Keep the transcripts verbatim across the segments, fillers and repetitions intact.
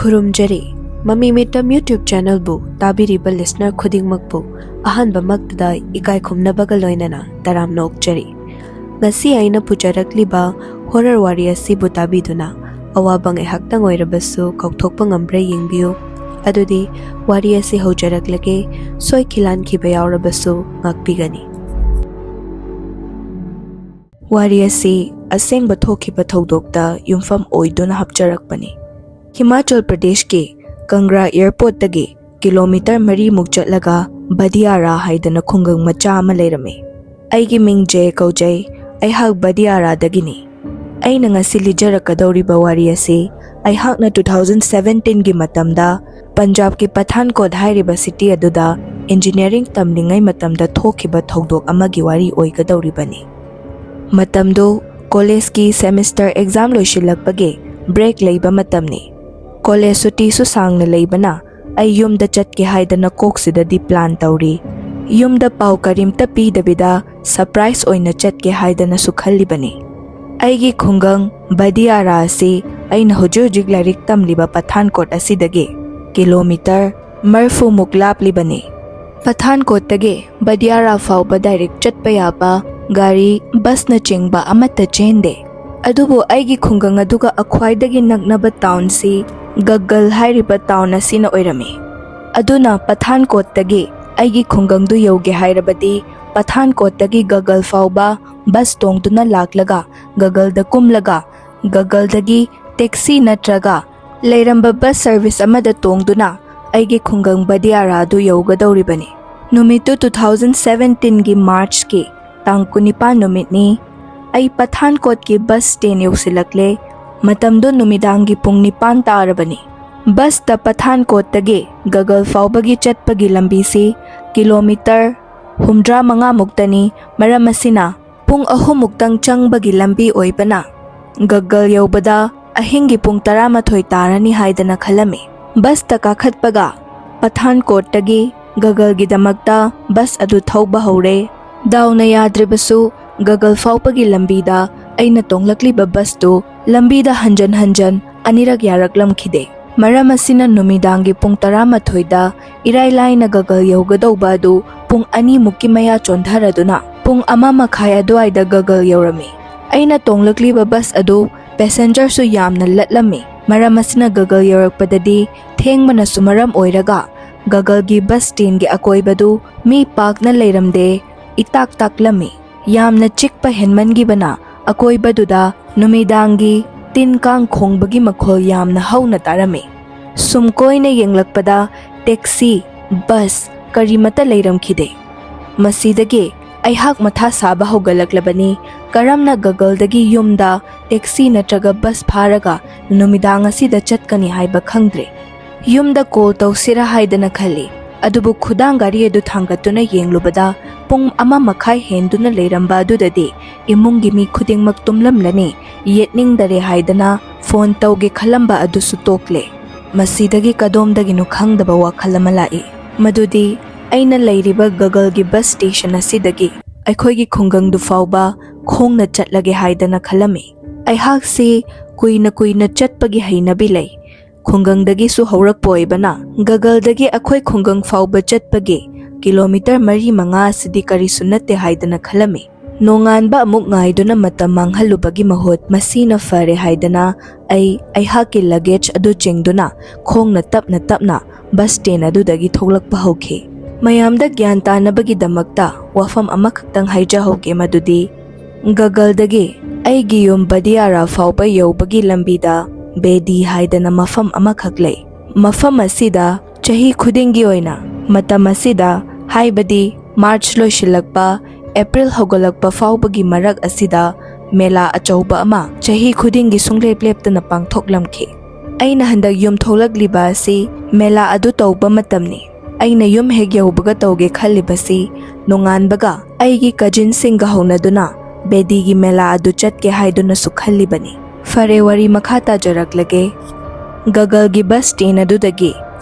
ꯈꯨꯔꯨꯝꯖꯔꯤ꯫ ꯃꯃꯤ ꯃꯤꯇꯝ YouTube channelꯕꯨ ꯇꯥꯕꯤꯔꯤꯕ listener ꯈꯨꯗꯤꯡꯃꯛꯄꯨ ꯑꯍꯥꯟꯕꯃꯛꯇꯗ ꯏꯀꯥꯏ ꯈꯨꯝꯅꯕꯒ ꯂꯣꯏꯅꯅ ꯇꯔꯥꯝꯅ ꯑꯣꯛꯆꯔꯤ꯫ ꯉꯁꯤ ꯑꯩꯅ ꯄꯨꯖꯔꯛꯂꯤꯕ horror ꯋꯥꯔꯤ ꯑꯁꯤꯕꯨ ꯇꯥꯕꯤꯗꯨꯅ ꯑꯋꯥꯕ ꯉꯥꯏꯍꯥꯛꯇꯪ ꯑꯣꯏꯔꯕꯁꯨ ꯀꯥꯎꯊꯣꯛꯄ ꯉꯝꯕ꯭ꯔꯥ ꯌꯦꯡꯕꯤꯌꯨ꯫ ꯑꯗꯨꯗꯤ ꯋꯥꯔꯤ ꯑꯁꯤ ꯍꯧꯖꯔꯛꯂꯒꯦ꯫ ꯁꯣꯏꯈꯤ ꯂꯥꯟꯈꯤꯕ ꯌꯥꯎꯔꯕꯁꯨ ꯉꯥꯛꯄꯤꯒꯅꯤ꯫ ꯋꯥꯔꯤ ꯑꯁꯤ ꯑꯁꯦꯡꯕ ꯊꯣꯛꯈꯤꯕ ꯊꯧꯗꯣꯛꯇ ꯌꯨꯝꯐꯝ ꯑꯣꯏꯗꯨꯅ ꯍꯥꯞꯆꯔꯛꯄꯅꯤ꯫ ꯍꯤꯃꯥꯆꯜ ꯄ꯭ꯔꯗꯦꯁꯀꯤ ꯀꯪꯒ꯭ꯔꯥ airportꯇꯒꯤ kilometre ꯃꯔꯤꯃꯨꯛ ꯆꯠꯂꯒ ꯕꯗꯤꯌꯥꯔꯥ ꯍꯥꯏꯗꯅ ꯈꯨꯡꯒꯪ ꯃꯆꯥ ꯑꯃ ꯂꯩꯔꯝꯃꯤ꯫ ꯑꯩꯒꯤ ꯃꯤꯡ ꯖꯦ ꯀꯧꯖꯩ꯫ ꯑꯩꯍꯥꯛ ꯕꯗꯤꯌꯥꯔꯥꯗꯒꯤꯅꯤ꯫ ꯑꯩꯅ ꯉꯁꯤ ꯂꯤꯖꯔꯛꯀꯗꯧꯔꯤꯕ ꯋꯥꯔꯤ ꯑꯁꯤ ꯑꯩꯍꯥꯛꯅ two thousand seventeenꯒꯤ ꯃꯇꯝꯗ ꯄꯟꯖꯥꯕꯀꯤ ꯄꯊꯥꯟꯀꯣꯠ ꯍꯥꯏꯔꯤꯕ city ꯑꯗꯨꯗ engineering ꯇꯝꯂꯤꯉꯩ ꯃꯇꯝꯗ ꯊꯣꯛꯈꯤꯕ ꯊꯧꯗꯣꯛ ꯑꯃꯒꯤ ꯋꯥꯔꯤ ꯑꯣꯏꯒꯗꯧꯔꯤꯕꯅꯤ꯫ ꯃꯇꯝꯗꯨ collegeꯀꯤ semester exam ꯂꯣꯏꯁꯤꯜꯂꯛꯄꯒꯤ break ꯂꯩꯕ ꯃꯇꯝꯅꯤ꯫ College ꯁꯨꯇꯤꯁꯨ ꯁꯥꯡꯅ ꯂꯩꯕꯅ ꯑꯩ ꯌꯨꯝꯗ ꯆꯠꯀꯦ ꯍꯥꯏꯗꯅ ꯀꯣꯛꯁꯤꯗꯗꯤ plan ꯇꯧꯔꯤ꯫ ꯌꯨꯝꯗ ꯄꯥꯎ ꯀꯔꯤꯝꯇ ꯄꯤꯗꯕꯤꯗ surprise ꯑꯣꯏꯅ ꯆꯠꯀꯦ ꯍꯥꯏꯗꯅꯁꯨ ꯈꯜꯂꯤꯕꯅꯤ꯫ ꯑꯩꯒꯤ ꯈꯨꯡꯒꯪ ꯕꯗꯤꯌꯥꯔꯥ ꯑꯁꯤ ꯑꯩꯅ ꯍꯧꯖꯤꯛ ꯍꯧꯖꯤꯛ ꯂꯥꯏꯔꯤꯛ ꯇꯝꯂꯤꯕ ꯄꯊꯥꯟꯀꯣꯠ ꯑꯁꯤꯗꯒꯤ kilometre ꯃꯔꯤꯐꯨꯃꯨꯛ ꯂꯥꯞꯂꯤꯕꯅꯤ꯫ ꯄꯊꯥꯟꯀꯣꯠꯇꯒꯤ ꯕꯗꯤꯌꯥꯔꯥ ꯐꯥꯎꯕ direct ꯆꯠꯄ ꯌꯥꯕ ꯒꯥꯔꯤ, busꯅꯆꯤꯡꯕ ꯑꯃꯠꯇ ꯆꯦꯟꯗꯦ꯫ ꯑꯗꯨꯕꯨ ꯑꯩꯒꯤ ꯈꯨꯡꯒꯪ ꯑꯗꯨꯒ ꯈ꯭ꯋꯥꯏꯗꯒꯤ ꯅꯛꯅꯕ townꯁꯤ ꯒꯒꯜ ꯍꯥꯏꯔꯤꯕ town ꯑꯁꯤꯅ ꯑꯣꯏꯔꯝꯃꯤ꯫ ꯑꯗꯨꯅ ꯄꯊꯥꯟꯀꯣꯠꯇꯒꯤ ꯑꯩꯒꯤ ꯈꯨꯡꯒꯪꯗꯨ ꯌꯧꯒꯦ ꯍꯥꯏꯔꯕꯗꯤ ꯄꯊꯥꯟꯀꯣꯠꯇꯒꯤ ꯒꯒꯜ ꯐꯥꯎꯕ bus ꯇꯣꯡꯗꯨꯅ ꯂꯥꯛꯂꯒ ꯒꯒꯜꯗ ꯀꯨꯝꯂꯒ ꯒꯒꯜꯗꯒꯤ taxi ꯅꯠꯇ꯭ꯔꯒ ꯂꯩꯔꯝꯕ bus service ꯑꯃꯗ ꯇꯣꯡꯗꯨꯅ ꯑꯩꯒꯤ ꯈꯨꯡꯒꯪ ꯕꯗꯤꯌꯥꯔꯥ ꯑꯗꯨ ꯌꯧꯒꯗꯧꯔꯤꯕꯅꯤ꯫ ꯅꯨꯃꯤꯠꯇꯨ two thousand seventeenꯒꯤ Marchꯀꯤ ꯇꯥꯡ ꯀꯨꯟꯅꯤꯄꯥꯟ ꯅꯨꯃꯤꯠꯅꯤ꯫ ꯑꯩ ꯄꯊꯥꯟꯀꯣꯠꯀꯤ bus stand ꯌꯧꯁꯤꯜꯂꯛꯂꯦ꯫ ꯃꯇꯝꯗꯨ ꯅꯨꯃꯤꯗꯥꯡꯒꯤ ꯄꯨꯡ ꯅꯤꯄꯥꯟ ꯇꯥꯔꯕꯅꯤ꯫ Busꯇ ꯄꯊꯥꯟꯀꯣꯠꯇꯒꯤ ꯒꯒꯜ ꯐꯥꯎꯕꯒꯤ ꯆꯠꯄꯒꯤ ꯂꯝꯕꯤꯁꯤ kilometre ꯍꯨꯝꯗ꯭ꯔꯥ ꯃꯉꯥꯃꯨꯛꯇꯅꯤ꯫ ꯃꯔꯝ ꯑꯁꯤꯅ ꯄꯨꯡ ꯑꯍꯨꯝꯃꯨꯛꯇꯪ ꯆꯪꯕꯒꯤ ꯂꯝꯕꯤ ꯑꯣꯏꯕꯅ ꯒꯒꯜ ꯌꯧꯕꯗ ꯑꯍꯤꯡꯒꯤ ꯄꯨꯡ ꯇꯔꯥꯃꯥꯊꯣꯏ ꯇꯥꯔꯅꯤ ꯍꯥꯏꯗꯅ ꯈꯜꯂꯝꯃꯤ꯫ Busꯇ ꯀꯥꯈꯠꯄꯒ ꯄꯊꯥꯟꯀꯣꯠꯇꯒꯤ ꯒꯒꯜꯒꯤꯗꯃꯛꯇ bus ꯑꯗꯨ ꯊꯧꯕ ꯍꯧꯔꯦ꯫ ꯗꯥꯎꯅ ꯌꯥꯗ꯭ꯔꯤꯕꯁꯨ ꯒꯒꯜ ꯐꯥꯎꯕꯒꯤ ꯂꯝꯕꯤꯗ ꯑꯩꯅ ꯇꯣꯡꯂꯛꯂꯤꯕ busꯇꯨ ꯂꯝꯕꯤꯗ ꯍꯟꯖꯟ ꯍꯟꯖꯟ ꯑꯅꯤꯔꯛ ꯌꯥꯔꯛꯂꯝꯈꯤꯗꯦ꯫ ꯃꯔꯝ ꯑꯁꯤꯅ ꯅꯨꯃꯤꯗꯥꯡꯒꯤ ꯄꯨꯡ ꯇꯔꯥꯃꯥꯊꯣꯏꯗ ꯏꯔꯥꯏ ꯂꯥꯏꯅ ꯒꯒꯜ ꯌꯧꯒꯗꯧꯕ ꯑꯗꯨ ꯄꯨꯡ ꯑꯅꯤꯃꯨꯛꯀꯤ ꯃꯌꯥ ꯆꯣꯟꯊꯔꯗꯨꯅ ꯄꯨꯡ ꯑꯃ ꯃꯈꯥꯏ ꯑꯗꯨꯋꯥꯏꯗ ꯒꯒꯜ ꯌꯧꯔꯝꯃꯤ꯫ ꯑꯩꯅ ꯇꯣꯡꯂꯛꯂꯤꯕ ꯕꯁ ꯑꯗꯨ ꯄꯦꯁꯦꯟꯖꯔꯁꯨ ꯌꯥꯝꯅ ꯂꯠꯂꯝꯃꯤ꯫ ꯃꯔꯝ ꯑꯁꯤꯅ ꯒꯒꯜ ꯌꯧꯔꯛꯄꯗꯗꯤ ꯊꯦꯡꯕꯅꯁꯨ ꯃꯔꯝ ꯑꯣꯏꯔꯒ ꯒꯒꯜꯒꯤ ꯕꯁ ꯁ꯭ꯇꯦꯟꯒꯤ ꯑꯀꯣꯏꯕꯗꯨ ꯃꯤ ꯄꯥꯛꯅ ꯂꯩꯔꯝꯗꯦ, ꯏꯇꯥꯛ ꯇꯥꯛꯂꯝꯃꯤ꯫ ꯌꯥꯝꯅ ꯆꯤꯛꯄ ꯍꯦꯟꯃꯟꯈꯤꯕꯅ ꯑꯀꯣꯏꯕꯗꯨꯗ ꯅꯨꯃꯤꯗꯥꯡꯒꯤ ꯇꯤꯟ ꯀꯥꯡ ꯈꯣꯡꯕꯒꯤ ꯃꯈꯣꯜ ꯌꯥꯝꯅ ꯍꯧꯅ ꯇꯥꯔꯝꯃꯤ꯫ ꯁꯨꯝ ꯀꯣꯏꯅ ꯌꯦꯡꯂꯛꯄꯗ ꯇꯦꯛꯁꯤ, ꯕꯁ, ꯀꯔꯤꯃꯠꯇ ꯂꯩꯔꯝꯈꯤꯗꯦ꯫ ꯃꯁꯤꯗꯒꯤ ꯑꯩꯍꯥꯛ ꯃꯊꯥ ꯁꯥꯕ ꯍꯧꯒꯠꯂꯛꯂꯕꯅꯤ꯫ ꯀꯔꯝꯅ ꯒꯒꯜꯗꯒꯤ ꯌꯨꯝꯗ ꯇꯦꯛꯁꯤ ꯅꯠꯇ꯭ꯔꯒ ꯕꯁ ꯐꯥꯔꯒ ꯅꯨꯃꯤꯗꯥꯡ ꯑꯁꯤꯗ ꯆꯠꯀꯅꯤ ꯍꯥꯏꯕ ꯈꯪꯗ꯭ꯔꯦ꯫ ꯌꯨꯝꯗ ꯀꯣꯜ ꯇꯧꯁꯤꯔꯥ ꯍꯥꯏꯗꯅ ꯈꯜꯂꯤ, ꯑꯗꯨꯕꯨ ꯈꯨꯗꯥꯡ ꯘꯔꯤ ꯑꯗꯨ ꯊꯥꯡꯒꯠꯇꯨꯅ ꯌꯦꯡꯂꯨꯕꯗ ꯄꯨꯡ ꯑꯃ ꯃꯈꯥꯏ ꯍꯦꯟꯗꯨꯅ ꯂꯩꯔꯝꯕ ꯑꯗꯨꯗꯗꯤ ꯏꯃꯨꯡꯒꯤ ꯃꯤ ꯈꯨꯗꯤꯡꯃꯛ ꯇꯨꯝꯂꯝꯂꯅꯤ꯫ ꯌꯦꯠꯅꯤꯡꯗꯔꯦ ꯍꯥꯏꯗꯅ ꯐꯣꯟ ꯇꯧꯒꯦ ꯈꯜꯂꯝꯕ ꯑꯗꯨꯁꯨ ꯇꯣꯛꯂꯦ꯫ ꯃꯁꯤꯗꯒꯤ ꯀꯗꯣꯝꯗꯒꯤꯅꯣ ꯈꯪꯗꯕ ꯋꯥꯈꯜ ꯑꯃ ꯂꯥꯛꯏ, ꯃꯗꯨꯗꯤ ꯑꯩꯅ ꯂꯩꯔꯤꯕ ꯒꯒꯜꯒꯤ ꯕꯁ ꯁ꯭ꯇꯦꯁꯟ ꯑꯁꯤꯗꯒꯤ ꯑꯩꯈꯣꯏꯒꯤ ꯈꯨꯡꯒꯪꯗꯨ ꯐꯥꯎꯕ ꯈꯣꯡꯅ ꯆꯠꯂꯒꯦ ꯍꯥꯏꯗꯅ ꯈꯜꯂꯝꯃꯤ꯫ ꯑꯩꯍꯥꯛꯁꯤ ꯀꯨꯏꯅ ꯀꯨꯏꯅ ꯆꯠꯄꯒꯤ ꯍꯩꯅꯕꯤ ꯂꯩ꯫ ꯈꯨꯡꯒꯪꯗꯒꯤꯁꯨ ꯍꯧꯔꯛꯄ ꯑꯣꯏꯕꯅ ꯒꯒꯜꯗꯒꯤ ꯑꯩꯈꯣꯏ ꯈꯨꯡꯒꯪ ꯐꯥꯎꯕ ꯆꯠꯄꯒꯤ ꯀꯤꯂꯣꯃꯤꯇꯔ ꯃꯔꯤ ꯃꯉꯥ ꯑꯁꯤꯗꯤ ꯀꯔꯤꯁꯨ ꯅꯠꯇꯦ ꯍꯥꯏꯗꯅ ꯈꯜꯂꯝꯃꯤ꯫ ꯅꯣꯡꯉꯥꯟꯕ ꯑꯃꯨꯛ ꯉꯥꯏꯗꯨꯅ ꯃꯇꯝ ꯃꯥꯡꯍꯜꯂꯨꯕꯒꯤ ꯃꯍꯨꯠ ꯃꯁꯤꯅ ꯐꯔꯦ ꯍꯥꯏꯗꯅ ꯑꯩ ꯑꯩꯍꯥꯛꯀꯤ ꯂꯒꯦꯖ ꯑꯗꯨ ꯆꯤꯡꯗꯨꯅ ꯈꯣꯡꯅ ꯇꯞꯅ ꯇꯞꯅ ꯕꯁ ꯁ꯭ꯇꯦꯟ ꯑꯗꯨꯗꯒꯤ ꯊꯣꯛꯂꯛꯄ ꯍꯧꯈꯤ꯫ ꯃꯌꯥꯝꯗ ꯒ꯭ꯌꯥꯟ ꯇꯥꯅꯕꯒꯤꯗꯃꯛꯇ ꯋꯥꯐꯝ ꯑꯃꯈꯛꯇꯪ ꯍꯥꯏꯖꯍꯧꯒꯦ, ꯃꯗꯨꯗꯤ ꯒꯒꯜꯗꯒꯤ ꯑꯩꯒꯤ ꯌꯨꯝ ꯕꯗꯤꯌꯥꯔꯥ ꯐꯥꯎꯕ ꯌꯧꯕꯒꯤ ꯂꯝꯕꯤꯗ ꯕꯦꯗꯤ ꯍꯥꯏꯗꯅ ꯃꯐꯝ ꯑꯃꯈꯛ ꯂꯩ꯫ ꯃꯐꯝ ꯑꯁꯤꯗ ꯆꯍꯤ ꯈꯨꯗꯤꯡꯒꯤ ꯑꯣꯏꯅ ꯃꯇꯝ ꯑꯁꯤꯗ, ꯍꯥꯏꯕꯗꯤ ꯃꯥꯔꯆ ꯂꯣꯏꯁꯤꯜꯂꯛꯄ, ꯑꯦꯄ꯭ꯔꯤꯜ ꯍꯧꯒꯠꯂꯛꯄ ꯐꯥꯎꯕꯒꯤ ꯃꯔꯛ ꯑꯁꯤꯗ ꯃꯦꯂꯥ ꯑꯆꯧꯕ ꯑꯃ ꯆꯍꯤ ꯈꯨꯗꯤꯡꯒꯤ ꯁꯨꯡꯂꯦꯞ ꯂꯦꯞꯇꯅ ꯄꯥꯡꯊꯣꯛꯂꯝꯈꯤ꯫ ꯑꯩꯅ ꯍꯟꯗꯛ ꯌꯨꯝ ꯊꯣꯛꯂꯛꯂꯤꯕ ꯑꯁꯤ ꯃꯦꯂꯥ ꯑꯗꯨ ꯇꯧꯕ ꯃꯇꯝꯅꯤ꯫ ꯑꯩꯅ ꯌꯨꯝ ꯍꯦꯛ ꯌꯧꯕꯒ ꯇꯧꯒꯦ ꯈꯜꯂꯤꯕꯁꯤ ꯅꯣꯡꯉꯥꯟꯕꯒ ꯑꯩꯒꯤ ꯀꯖꯤꯟꯁꯤꯡꯒ ꯍꯧꯅꯗꯨꯅ ꯕꯦꯗꯤꯒꯤ ꯃꯦꯂꯥ ꯑꯗꯨ ꯆꯠꯀꯦ ꯍꯥꯏꯗꯨꯅꯁꯨ ꯈꯜꯂꯤꯕꯅꯤ꯫ ꯐꯔꯦ, ꯋꯥꯔꯤ ꯃꯈꯥ ꯇꯥꯖꯔꯛꯂꯒꯦ꯫ ꯒꯒꯜꯒꯤ ꯕꯁ ꯁ꯭ꯇꯦꯟ ꯑꯗꯨꯗꯒꯤ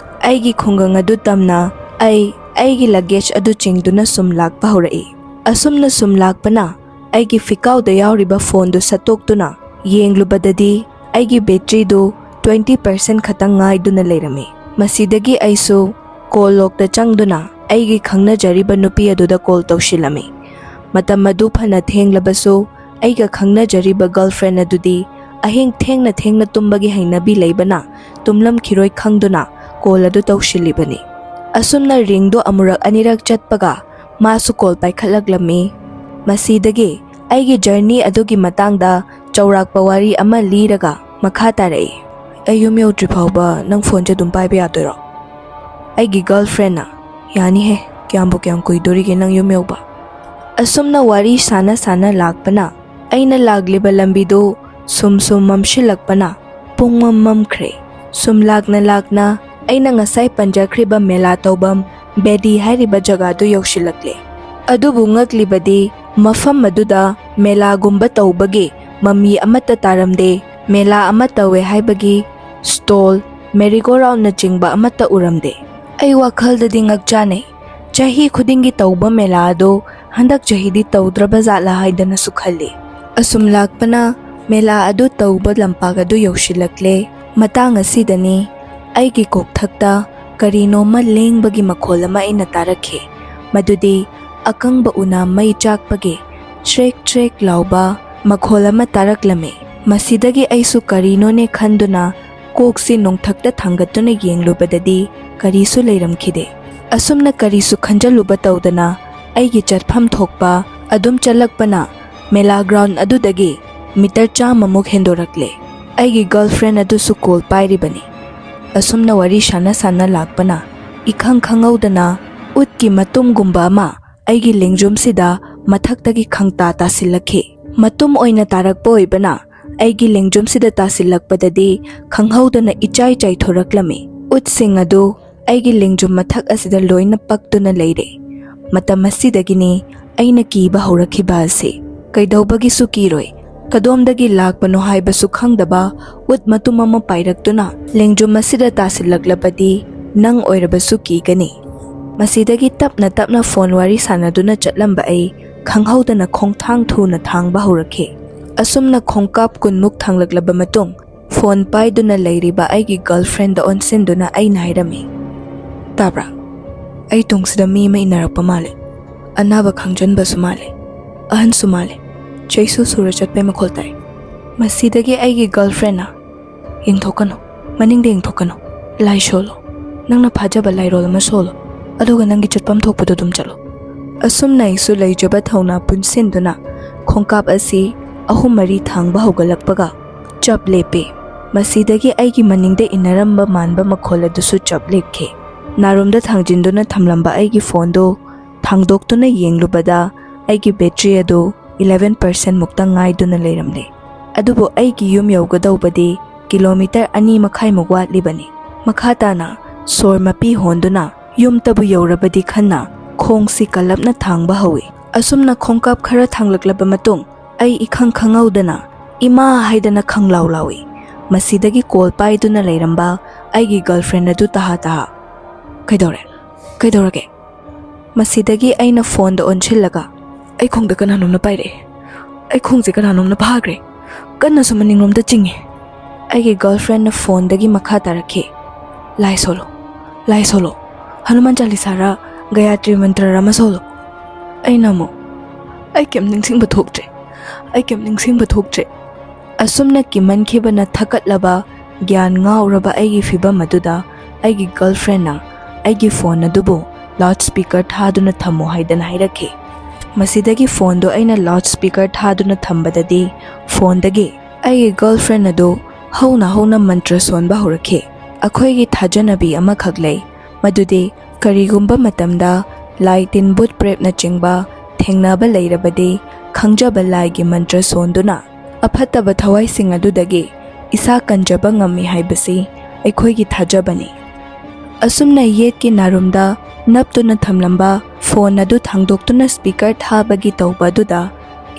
ꯑꯩꯒꯤ ꯈꯨꯡꯒꯪ ꯑꯗꯨ ꯇꯝꯅ ꯑꯩ ꯑꯩꯒꯤ ꯂꯒꯦꯖ ꯑꯗꯨ ꯆꯤꯡꯗꯨꯅ ꯁꯨꯝ ꯂꯥꯛꯄ ꯍꯧꯔꯛꯏ꯫ ꯑꯁꯨꯝꯅ ꯁꯨꯝ ꯂꯥꯛꯄꯅ ꯑꯩꯒꯤ ꯐꯤꯀꯥꯎꯗ ꯌꯥꯎꯔꯤꯕ ꯐꯣꯟꯗꯨ ꯁꯠꯇꯣꯛꯇꯨꯅ ꯌꯦꯡꯂꯨꯕꯗꯗꯤ ꯑꯩꯒꯤ ꯕꯦꯇ꯭ꯔꯤꯗꯨ ꯇ꯭ꯋꯦꯟꯇꯤ ꯄꯥꯔꯁꯦꯟ ꯈꯛꯇꯪ ꯉꯥꯏꯗꯨꯅ ꯂꯩꯔꯝꯃꯤ꯫ ꯃꯁꯤꯗꯒꯤ ꯑꯩꯁꯨ ꯀꯣꯜ ꯂꯣꯛꯇ ꯆꯪꯗꯨꯅ ꯑꯩꯒꯤ ꯈꯪꯅꯖꯔꯤꯕ ꯅꯨꯄꯤ ꯑꯗꯨꯗ ꯀꯣꯜ ꯇꯧꯁꯤꯜꯂꯝꯃꯤ꯫ ꯃꯇꯝ ꯑꯗꯨ ꯐꯅ ꯊꯦꯡꯂꯕꯁꯨ, ꯑꯩꯒ ꯈꯪꯅꯖꯔꯤꯕ ꯒꯔꯜꯐ꯭ꯔꯦꯟ ꯑꯗꯨꯗꯤ ꯑꯍꯤꯡ ꯊꯦꯡꯅ ꯊꯦꯡꯅ ꯇꯨꯝꯕꯒꯤ ꯍꯩꯅꯕꯤ ꯂꯩꯕꯅ, ꯇꯨꯝꯂꯝꯈꯤꯔꯣꯏ ꯈꯪꯗꯨꯅ ꯀꯣꯜ ꯑꯗꯨ ꯇꯧꯁꯤꯜꯂꯤꯕꯅꯤ꯫ ꯑꯁꯨꯝꯅ ꯔꯤꯡꯗꯨ ꯑꯃꯨꯔꯛ ꯑꯅꯤꯔꯛ ꯆꯠꯄꯒ ꯃꯥꯁꯨ ꯀꯣꯜ ꯄꯥꯏꯈꯠꯂꯛꯂꯝꯃꯤ꯫ ꯃꯁꯤꯗꯒꯤ ꯑꯩꯒꯤ ꯖꯔꯅꯤ ꯑꯗꯨꯒꯤ ꯃꯇꯥꯡꯗ ꯆꯥꯎꯔꯥꯛꯄ ꯋꯥꯔꯤ ꯑꯃ ꯂꯤꯔꯒ ꯃꯈꯥ ꯇꯥꯔꯛꯏ꯫ "ꯑꯩ ꯌꯨꯝ ꯌꯧꯗ꯭ꯔꯤ ꯐꯥꯎꯕ ꯅꯪ ꯐꯣꯟꯁꯦ ꯑꯗꯨꯝ ꯄꯥꯏꯕ ꯌꯥꯗꯣꯏꯔꯣ?" ꯑꯩꯒꯤ ꯒꯔꯜꯐ꯭ꯔꯦꯟꯅ꯫ "ꯌꯥꯅꯤꯍꯦ, ꯀꯌꯥꯝꯕꯨ ꯀꯌꯥꯝ ꯀꯨꯏꯗꯣꯔꯤꯒꯦ ꯅꯪ ꯌꯨꯝ ꯌꯧꯕ?" ꯑꯁꯨꯝꯅ ꯋꯥꯔꯤ ꯁꯥꯟꯅ ꯁꯥꯟꯅ ꯂꯥꯛꯄꯅ, ꯑꯩꯅ ꯂꯥꯛꯂꯤꯕ ꯂꯝꯕꯤꯗꯨ ꯁꯨꯝ ꯁꯨꯝ ꯃꯝꯁꯤꯜꯂꯛꯄꯅ ꯄꯨꯡꯃꯝ ꯃꯝꯈ꯭ꯔꯦ꯫ ꯁꯨꯝ ꯂꯥꯛꯅ ꯂꯥꯛꯅ ꯑꯩꯅ ꯉꯁꯥꯏ ꯄꯟꯖꯈ꯭ꯔꯤꯕ ꯃꯦꯂꯥ ꯇꯧꯐꯝ ꯕꯦꯗꯤ ꯍꯥꯏꯔꯤꯕ ꯖꯒꯥꯗꯨ ꯌꯧꯁꯤꯜꯂꯛꯂꯦ꯫ ꯑꯗꯨꯕꯨ ꯉꯛꯂꯤꯕꯗꯤ, ꯃꯐꯝ ꯑꯗꯨꯗ ꯃꯦꯂꯥꯒꯨꯝꯕ ꯇꯧꯕꯒꯤ ꯃꯃꯤ ꯑꯃꯠꯇ ꯇꯥꯔꯝꯗꯦ꯫ ꯃꯦꯂꯥ ꯑꯃ ꯇꯧꯋꯦ ꯍꯥꯏꯕꯒꯤ ꯁ꯭ꯇꯣꯜ, ꯃꯦꯔꯤꯒꯣ ꯔꯥꯎꯟꯅꯆꯤꯡꯕ ꯑꯃꯠꯇ ꯎꯔꯝꯗꯦ꯫ ꯑꯩ ꯋꯥꯈꯜꯗꯗꯤ ꯉꯛꯆꯥꯅꯩ꯫ ꯆꯍꯤ ꯈꯨꯗꯤꯡꯒꯤ ꯇꯧꯕ ꯃꯦꯂꯥ ꯑꯗꯨ ꯍꯟꯗꯛ ꯆꯍꯤꯗꯤ ꯇꯧꯗ꯭ꯔꯕ ꯖꯥꯠꯂꯥ ꯍꯥꯏꯗꯅꯁꯨ ꯈꯜꯂꯤ꯫ ꯑꯁꯨꯝ ꯂꯥꯛꯄꯅ ꯃꯦꯂꯥ ꯑꯗꯨ ꯇꯧꯕ ꯂꯝꯄꯥꯛ ꯑꯗꯨ ꯌꯧꯁꯤꯜꯂꯛꯂꯦ꯫ ꯃꯇꯥꯡ ꯑꯁꯤꯗꯅꯤ ꯑꯩꯒꯤ ꯀꯣꯛꯊꯛꯇ ꯀꯔꯤꯅꯣꯃ ꯂꯦꯡꯕꯒꯤ ꯃꯈꯣꯜ ꯑꯃ ꯑꯩꯅ ꯇꯥꯔꯛꯈꯤ꯫ ꯃꯗꯨꯗꯤ ꯑꯀꯪꯕ ꯎꯅ ꯃꯩ ꯆꯥꯛꯄꯒꯤ ꯆ꯭ꯔꯦꯛ ꯆ꯭ꯔꯦꯛ ꯂꯥꯎꯕ ꯃꯈꯣꯜ ꯑꯃ ꯇꯥꯔꯛꯂꯝꯃꯤ꯫ ꯃꯁꯤꯗꯒꯤ ꯑꯩꯁꯨ ꯀꯔꯤꯅꯣꯅꯦ ꯈꯟꯗꯨꯅ ꯀꯣꯛꯁꯤ ꯅꯣꯡꯊꯛꯇ ꯊꯥꯡꯒꯠꯇꯨꯅ ꯌꯦꯡꯂꯨꯕꯗꯗꯤ ꯀꯔꯤꯁꯨ ꯂꯩꯔꯝꯈꯤꯗꯦ꯫ ꯑꯁꯨꯝꯅ ꯀꯔꯤꯁꯨ ꯈꯟꯖꯜꯂꯨꯕ ꯇꯧꯗꯅ ꯑꯩꯒꯤ ꯆꯠꯐꯝ ꯊꯣꯛꯄ ꯑꯗꯨꯝ ꯆꯠꯂꯛꯄꯅ ꯃꯦꯂꯥ ꯒ꯭ꯔꯥꯎꯟ ꯑꯗꯨꯗꯒꯤ ꯃꯤꯇꯔ ꯆꯥꯝꯃꯃꯨꯛ ꯍꯦꯟꯗꯣꯔꯛꯂꯦ꯫ ꯑꯩꯒꯤ ꯒꯔꯜꯐ꯭ꯔꯦꯟ ꯑꯗꯨꯁꯨ ꯀꯣꯜ ꯄꯥꯏꯔꯤꯕꯅꯤ꯫ ꯑꯁꯨꯝꯅ ꯋꯥꯔꯤ ꯁꯥꯟꯅ ꯁꯥꯟꯅ ꯂꯥꯛꯄꯅ ꯏꯈꯪ ꯈꯪꯍꯧꯗꯅ ꯎꯠꯀꯤ ꯃꯇꯨꯝꯒꯨꯝꯕ ꯑꯃ ꯑꯩꯒꯤ ꯂꯦꯡꯖꯨꯝꯁꯤꯗ ꯃꯊꯛꯇꯒꯤ ꯈꯪꯇꯥ ꯇꯥꯁꯤꯜꯂꯛꯈꯤ꯫ ꯃꯇꯨꯝ ꯑꯣꯏꯅ ꯇꯥꯔꯛꯄ ꯑꯣꯏꯕꯅ ꯑꯩꯒꯤ ꯂꯦꯡꯖꯨꯝꯁꯤꯗ ꯇꯥꯁꯤꯜꯂꯛꯄꯗꯗꯤ ꯈꯪꯍꯧꯗꯅ ꯏꯆꯥꯏ ꯆꯥꯏꯊꯣꯔꯛꯂꯝꯃꯤ꯫ ꯎꯠꯁꯤꯡ ꯑꯗꯨ ꯑꯩꯒꯤ ꯂꯦꯡꯖꯨꯝ ꯃꯊꯛ ꯑꯁꯤꯗ ꯂꯣꯏꯅ ꯄꯛꯇꯨꯅ ꯂꯩꯔꯦ꯫ ꯃꯇꯝ ꯑꯁꯤꯗꯒꯤꯅꯤ ꯑꯩꯅ ꯀꯤꯕ ꯍꯧꯔꯛꯈꯤꯕ ꯑꯁꯤ꯫ ꯀꯩꯗꯧꯕꯒꯤꯁꯨ ꯀꯤꯔꯣꯏ꯫ ꯀꯗꯣꯝꯗꯒꯤ ꯂꯥꯛꯄꯅꯣ ꯍꯥꯏꯕꯁꯨ ꯈꯪꯗꯕ ꯎꯠ ꯃꯇꯨꯝ ꯑꯃ ꯄꯥꯏꯔꯛꯇꯨꯅ ꯂꯦꯡꯖꯨꯝ ꯑꯁꯤꯗ ꯇꯥꯁꯤꯜꯂꯛꯂꯕꯗꯤ ꯅꯪ ꯑꯣꯏꯔꯕꯁꯨ ꯀꯤꯒꯅꯤ꯫ ꯃꯁꯤꯗꯒꯤ ꯇꯞꯅ ꯇꯞꯅ ꯐꯣꯟ ꯋꯥꯔꯤ ꯁꯥꯟꯅꯗꯨꯅ ꯆꯠꯂꯝꯕ ꯑꯩ ꯈꯪꯍꯧꯗꯅ ꯈꯣꯡꯊꯥꯡ ꯊꯨꯅ ꯊꯥꯡꯕ ꯍꯧꯔꯛꯈꯤ꯫ ꯑꯁꯨꯝꯅ ꯈꯣꯡꯀꯥꯞ ꯀꯨꯟꯃꯨꯛ ꯊꯥꯡꯂꯛꯂꯕ ꯃꯇꯨꯡ ꯐꯣꯟ ꯄꯥꯏꯗꯨꯅ ꯂꯩꯔꯤꯕ ꯑꯩꯒꯤ ꯒꯔꯜꯐ꯭ꯔꯦꯟꯗ ꯑꯣꯟꯁꯤꯟꯗꯨꯅ ꯑꯩꯅ ꯍꯥꯏꯔꯝꯃꯤ, "ꯇꯥꯕ꯭ꯔꯥ? ꯑꯩ ꯇꯨꯡꯁꯤꯗ ꯃꯤ ꯑꯃ ꯏꯟꯅꯔꯛꯄ ꯃꯥꯜꯂꯦ꯫ ꯑꯅꯥꯕ ꯈꯪꯖꯟꯕꯁꯨ ꯃꯥꯜꯂꯦ, ꯑꯍꯟꯁꯨ ꯃꯥꯜꯂꯦ꯫ ꯆꯩꯁꯨ ꯁꯨꯔ ꯆꯠꯄꯩ ꯃꯈꯣꯜ ꯇꯥꯏ꯫" ꯃꯁꯤꯗꯒꯤ ꯑꯩꯒꯤ ꯒꯔꯜꯐ꯭ꯔꯦꯟꯅ, "ꯌꯦꯡꯊꯣꯛꯀꯅꯨ, ꯃꯅꯤꯡꯗ ꯌꯦꯡꯊꯣꯛꯀꯅꯨ, ꯂꯥꯏ ꯁꯣꯜꯂꯣ, ꯅꯪꯅ ꯐꯥꯖꯕ ꯂꯥꯏꯔꯣꯜ ꯑꯃ ꯁꯣꯜꯂꯣ, ꯑꯗꯨꯒ ꯅꯪꯒꯤ ꯆꯠꯐꯝ ꯊꯣꯛꯄꯗꯨ ꯑꯗꯨꯝ ꯆꯠꯂꯣ꯫" ꯑꯁꯨꯝꯅ ꯑꯩꯁꯨ ꯂꯩꯖꯕ ꯊꯧꯅꯥ ꯄꯨꯟꯁꯤꯟꯗꯨꯅ ꯈꯣꯡꯀꯥꯞ ꯑꯁꯤ ꯑꯍꯨꯝ ꯃꯔꯤ ꯊꯥꯡꯕ ꯍꯧꯒꯠꯂꯛꯄꯒ ꯆꯞ ꯂꯦꯞꯄꯤ꯫ ꯃꯁꯤꯗꯒꯤ ꯑꯩꯒꯤ ꯃꯅꯤꯡꯗ ꯏꯟꯅꯔꯝꯕ ꯃꯥꯟꯕ ꯃꯈꯣꯜ ꯑꯗꯨꯁꯨ ꯆꯞ ꯂꯦꯞꯈꯤ꯫ ꯅꯥꯔꯣꯝꯗ ꯊꯥꯡꯖꯤꯟꯗꯨꯅ ꯊꯝꯂꯝꯕ ꯑꯩꯒꯤ ꯐꯣꯟꯗꯨ ꯊꯥꯡꯗꯣꯛꯇꯨꯅ ꯌꯦꯡꯂꯨꯕꯗ, ꯑꯩꯒꯤ ꯕꯦꯇ꯭ꯔꯤ ꯑꯗꯨ eleven percent ꯃꯨꯛꯇ ꯉꯥꯏꯗꯨꯅ ꯂꯩꯔꯝꯂꯦ꯫ ꯑꯗꯨꯕꯨ ꯑꯩꯒꯤ ꯌꯨꯝ ꯌꯧꯒꯗꯧꯕꯗꯤ ꯀꯤꯂꯣꯃꯤꯇꯔ ꯑꯅꯤ ꯃꯈꯥꯏꯃꯨꯛ ꯋꯥꯠꯂꯤꯕꯅꯤ꯫ ꯃꯈꯥ ꯇꯥꯅ ꯁꯣꯔ ꯃꯄꯤ ꯍꯣꯟꯗꯨꯅ ꯌꯨꯝꯇꯕꯨ ꯌꯧꯔꯕꯗꯤ ꯈꯟꯅ ꯈꯣꯡꯁꯤ ꯀꯜꯂꯞꯅ ꯊꯥꯡꯕ ꯍꯧꯏ꯫ ꯑꯁꯨꯝꯅ ꯈꯣꯡꯀꯥꯞ ꯈꯔ ꯊꯥꯡꯂꯛꯂꯕ ꯃꯇꯨꯡ, ꯑꯩ ꯏꯈꯪ ꯈꯪꯍꯧꯗꯅ "ꯏꯃꯥ" ꯍꯥꯏꯗꯅ ꯈꯪꯂꯥꯎ ꯂꯥꯎꯏ꯫ ꯃꯁꯤꯗꯒꯤ ꯀꯣꯜ ꯄꯥꯏꯗꯨꯅ ꯂꯩꯔꯝꯕ ꯑꯩꯒꯤ ꯒꯔꯜꯐ꯭ꯔꯦꯟ ꯑꯗꯨ ꯇꯍꯥ ꯇꯍꯥ, "ꯀꯩꯗꯧꯔꯦ? ꯀꯩꯗꯧꯔꯒꯦ?" ꯃꯁꯤꯗꯒꯤ ꯑꯩꯅ ꯐꯣꯟꯗ ꯑꯣꯟꯁꯤꯜꯂꯒ, "ꯑꯩ ꯈꯣꯡꯗ ꯀꯅꯥꯅꯣꯝꯅ ꯄꯥꯏꯔꯛꯑꯦ꯫ ꯑꯩ ꯈꯣꯡꯁꯦ ꯀꯅꯥꯅꯣꯝꯅ ꯐꯥꯈ꯭ꯔꯦ꯫ ꯀꯟꯅꯁꯨ ꯃꯅꯤꯡꯂꯣꯝꯗ ꯆꯤꯡꯉꯦ꯫" ꯑꯩꯒꯤ ꯒꯔꯜꯐ꯭ꯔꯦꯟꯅ ꯐꯣꯟꯗꯒꯤ ꯃꯈꯥ ꯇꯥꯔꯛꯈꯤ, "ꯂꯥꯏ ꯁꯣꯜꯂꯣ, ꯂꯥꯏ ꯁꯣꯜꯂꯣ, ꯍꯅꯨꯃꯥꯟ ꯆꯥꯂꯤꯁꯥꯔ ꯒꯌꯥꯇ꯭ꯔꯤ ꯃꯟꯇ꯭ꯔꯔ ꯑꯃ ꯁꯣꯜꯂꯣ꯫" ꯑꯩꯅ ꯑꯃꯨꯛ, "ꯑꯩ ꯀꯩꯝ ꯅꯤꯡꯁꯤꯡꯕ ꯊꯣꯛꯇ꯭ꯔꯦ, ꯑꯩ ꯀꯩꯝ ꯅꯤꯡꯁꯤꯡꯕ ꯊꯣꯛꯇ꯭ꯔꯦ꯫" ꯑꯁꯨꯝꯅ ꯀꯤꯃꯟꯈꯤꯕꯅ ꯊꯀꯠꯂꯕ, ꯒ꯭ꯌꯥꯟ ꯉꯥꯎꯔꯕ ꯑꯩꯒꯤ ꯐꯤꯕꯝ ꯑꯗꯨꯗ ꯑꯩꯒꯤ ꯒꯔꯜꯐ꯭ꯔꯦꯟꯅ ꯑꯩꯒꯤ ꯐꯣꯟ ꯑꯗꯨꯕꯨ ꯂꯥꯎꯗ ꯁ꯭ꯄꯤꯀꯔ ꯊꯥꯗꯨꯅ ꯊꯝꯃꯨ ꯍꯥꯏꯗꯅ ꯍꯥꯏꯔꯛꯈꯤ꯫ ꯃꯁꯤꯗꯒꯤ ꯐꯣꯟꯗꯨ ꯑꯩꯅ ꯂꯥꯎꯗ ꯁ꯭ꯄꯤꯀꯔ ꯊꯥꯗꯨꯅ ꯊꯝꯕꯗꯗꯤ ꯐꯣꯟꯗꯒꯤ ꯑꯩꯒꯤ ꯒꯔꯜꯐ꯭ꯔꯦꯟ ꯑꯗꯨ ꯍꯧꯅ ꯍꯧꯅ ꯃꯟꯇ꯭ꯔ ꯁꯣꯟꯕ ꯍꯧꯔꯛꯈꯤ꯫ ꯑꯩꯈꯣꯏꯒꯤ ꯊꯥꯖꯅꯕꯤ ꯑꯃꯈꯛ ꯂꯩ, ꯃꯗꯨꯗꯤ ꯀꯔꯤꯒꯨꯝꯕ ꯃꯇꯝꯗ ꯂꯥꯏ ꯇꯤꯟ, ꯚꯨꯠ ꯄ꯭ꯔꯦꯠꯅꯆꯤꯡꯕ ꯊꯦꯡꯅꯕ ꯂꯩꯔꯕꯗꯤ, ꯈꯪꯖꯕ ꯂꯥꯏꯒꯤ ꯃꯟꯇ꯭ꯔ ꯁꯣꯟꯗꯨꯅ ꯑꯐꯠꯇꯕ ꯊꯋꯥꯏꯁꯤꯡ ꯑꯗꯨꯗꯒꯤ ꯏꯁꯥ ꯀꯟꯖꯕ ꯉꯝꯃꯤ ꯍꯥꯏꯕꯁꯤ ꯑꯩꯈꯣꯏꯒꯤ ꯊꯥꯖꯕꯅꯤ꯫ ꯑꯁꯨꯝꯅ ꯌꯦꯠꯀꯤ ꯅꯥꯔꯨꯝꯗ ꯅꯞꯇꯨꯅ ꯊꯝꯂꯝꯕ ꯐꯣꯟ ꯑꯗꯨ ꯊꯥꯡꯗꯣꯛꯇꯨꯅ ꯁ꯭ꯄꯤꯀꯔ ꯊꯥꯕꯒꯤ ꯇꯧꯕ ꯑꯗꯨꯗ,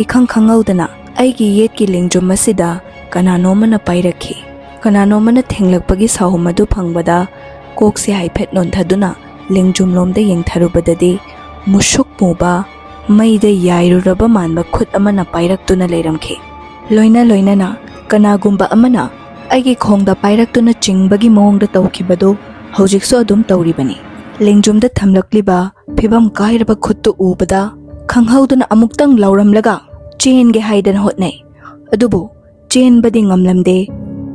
ꯏꯈꯪ ꯈꯪꯍꯧꯗꯅ ꯑꯩꯒꯤ ꯌꯦꯠꯀꯤ ꯂꯦꯡꯖꯨꯝ ꯑꯁꯤꯗ ꯀꯅꯥꯅꯣꯝꯃꯅ ꯄꯥꯏꯔꯛꯈꯤ꯫ ꯀꯅꯥꯅꯣꯝꯃꯅ ꯊꯦꯡꯂꯛꯄꯒꯤ ꯁꯥꯍꯨꯝ ꯑꯗꯨ ꯐꯪꯕꯗ, ꯀꯣꯛꯁꯦ ꯍꯥꯏꯐꯦꯠ ꯅꯣꯟꯊꯗꯨꯅ ꯂꯦꯡꯖꯨꯝꯂꯣꯝꯗ ꯌꯦꯡꯊꯔꯨꯕꯗꯗꯤ, ꯃꯨꯁꯨꯛ ꯃꯨꯕ, ꯃꯩꯗ ꯌꯥꯏꯔꯨꯔꯕ ꯃꯥꯟꯕ ꯈꯨꯠ ꯑꯃꯅ ꯄꯥꯏꯔꯛꯇꯨꯅ ꯂꯩꯔꯝꯈꯤ꯫ ꯂꯣꯏꯅ ꯂꯣꯏꯅꯅ ꯀꯅꯥꯒꯨꯝꯕ ꯑꯃꯅ ꯑꯩꯒꯤ ꯈꯣꯡꯗ ꯄꯥꯏꯔꯛꯇꯨꯅ ꯆꯤꯡꯕꯒꯤ ꯃꯑꯣꯡꯗ ꯇꯧꯈꯤꯕꯗꯨ ꯍꯧꯖꯤꯛꯁꯨ ꯑꯗꯨꯝ ꯇꯧꯔꯤꯕꯅꯤ꯫ ꯂꯦꯡꯖꯨꯝꯗ ꯊꯝꯂꯛꯂꯤꯕ ꯐꯤꯕꯝ ꯀꯥꯏꯔꯕ ꯈꯨꯠꯇꯨ ꯎꯕꯗ ꯈꯪꯍꯧꯗꯅ ꯑꯃꯨꯛꯇꯪ ꯂꯥꯎꯔꯝꯂꯒ ꯆꯦꯟꯒꯦ ꯍꯥꯏꯗꯅ ꯍꯣꯠꯅꯩ꯫ ꯑꯗꯨꯕꯨ ꯆꯦꯟꯕꯗꯤ ꯉꯝꯂꯝꯗꯦ꯫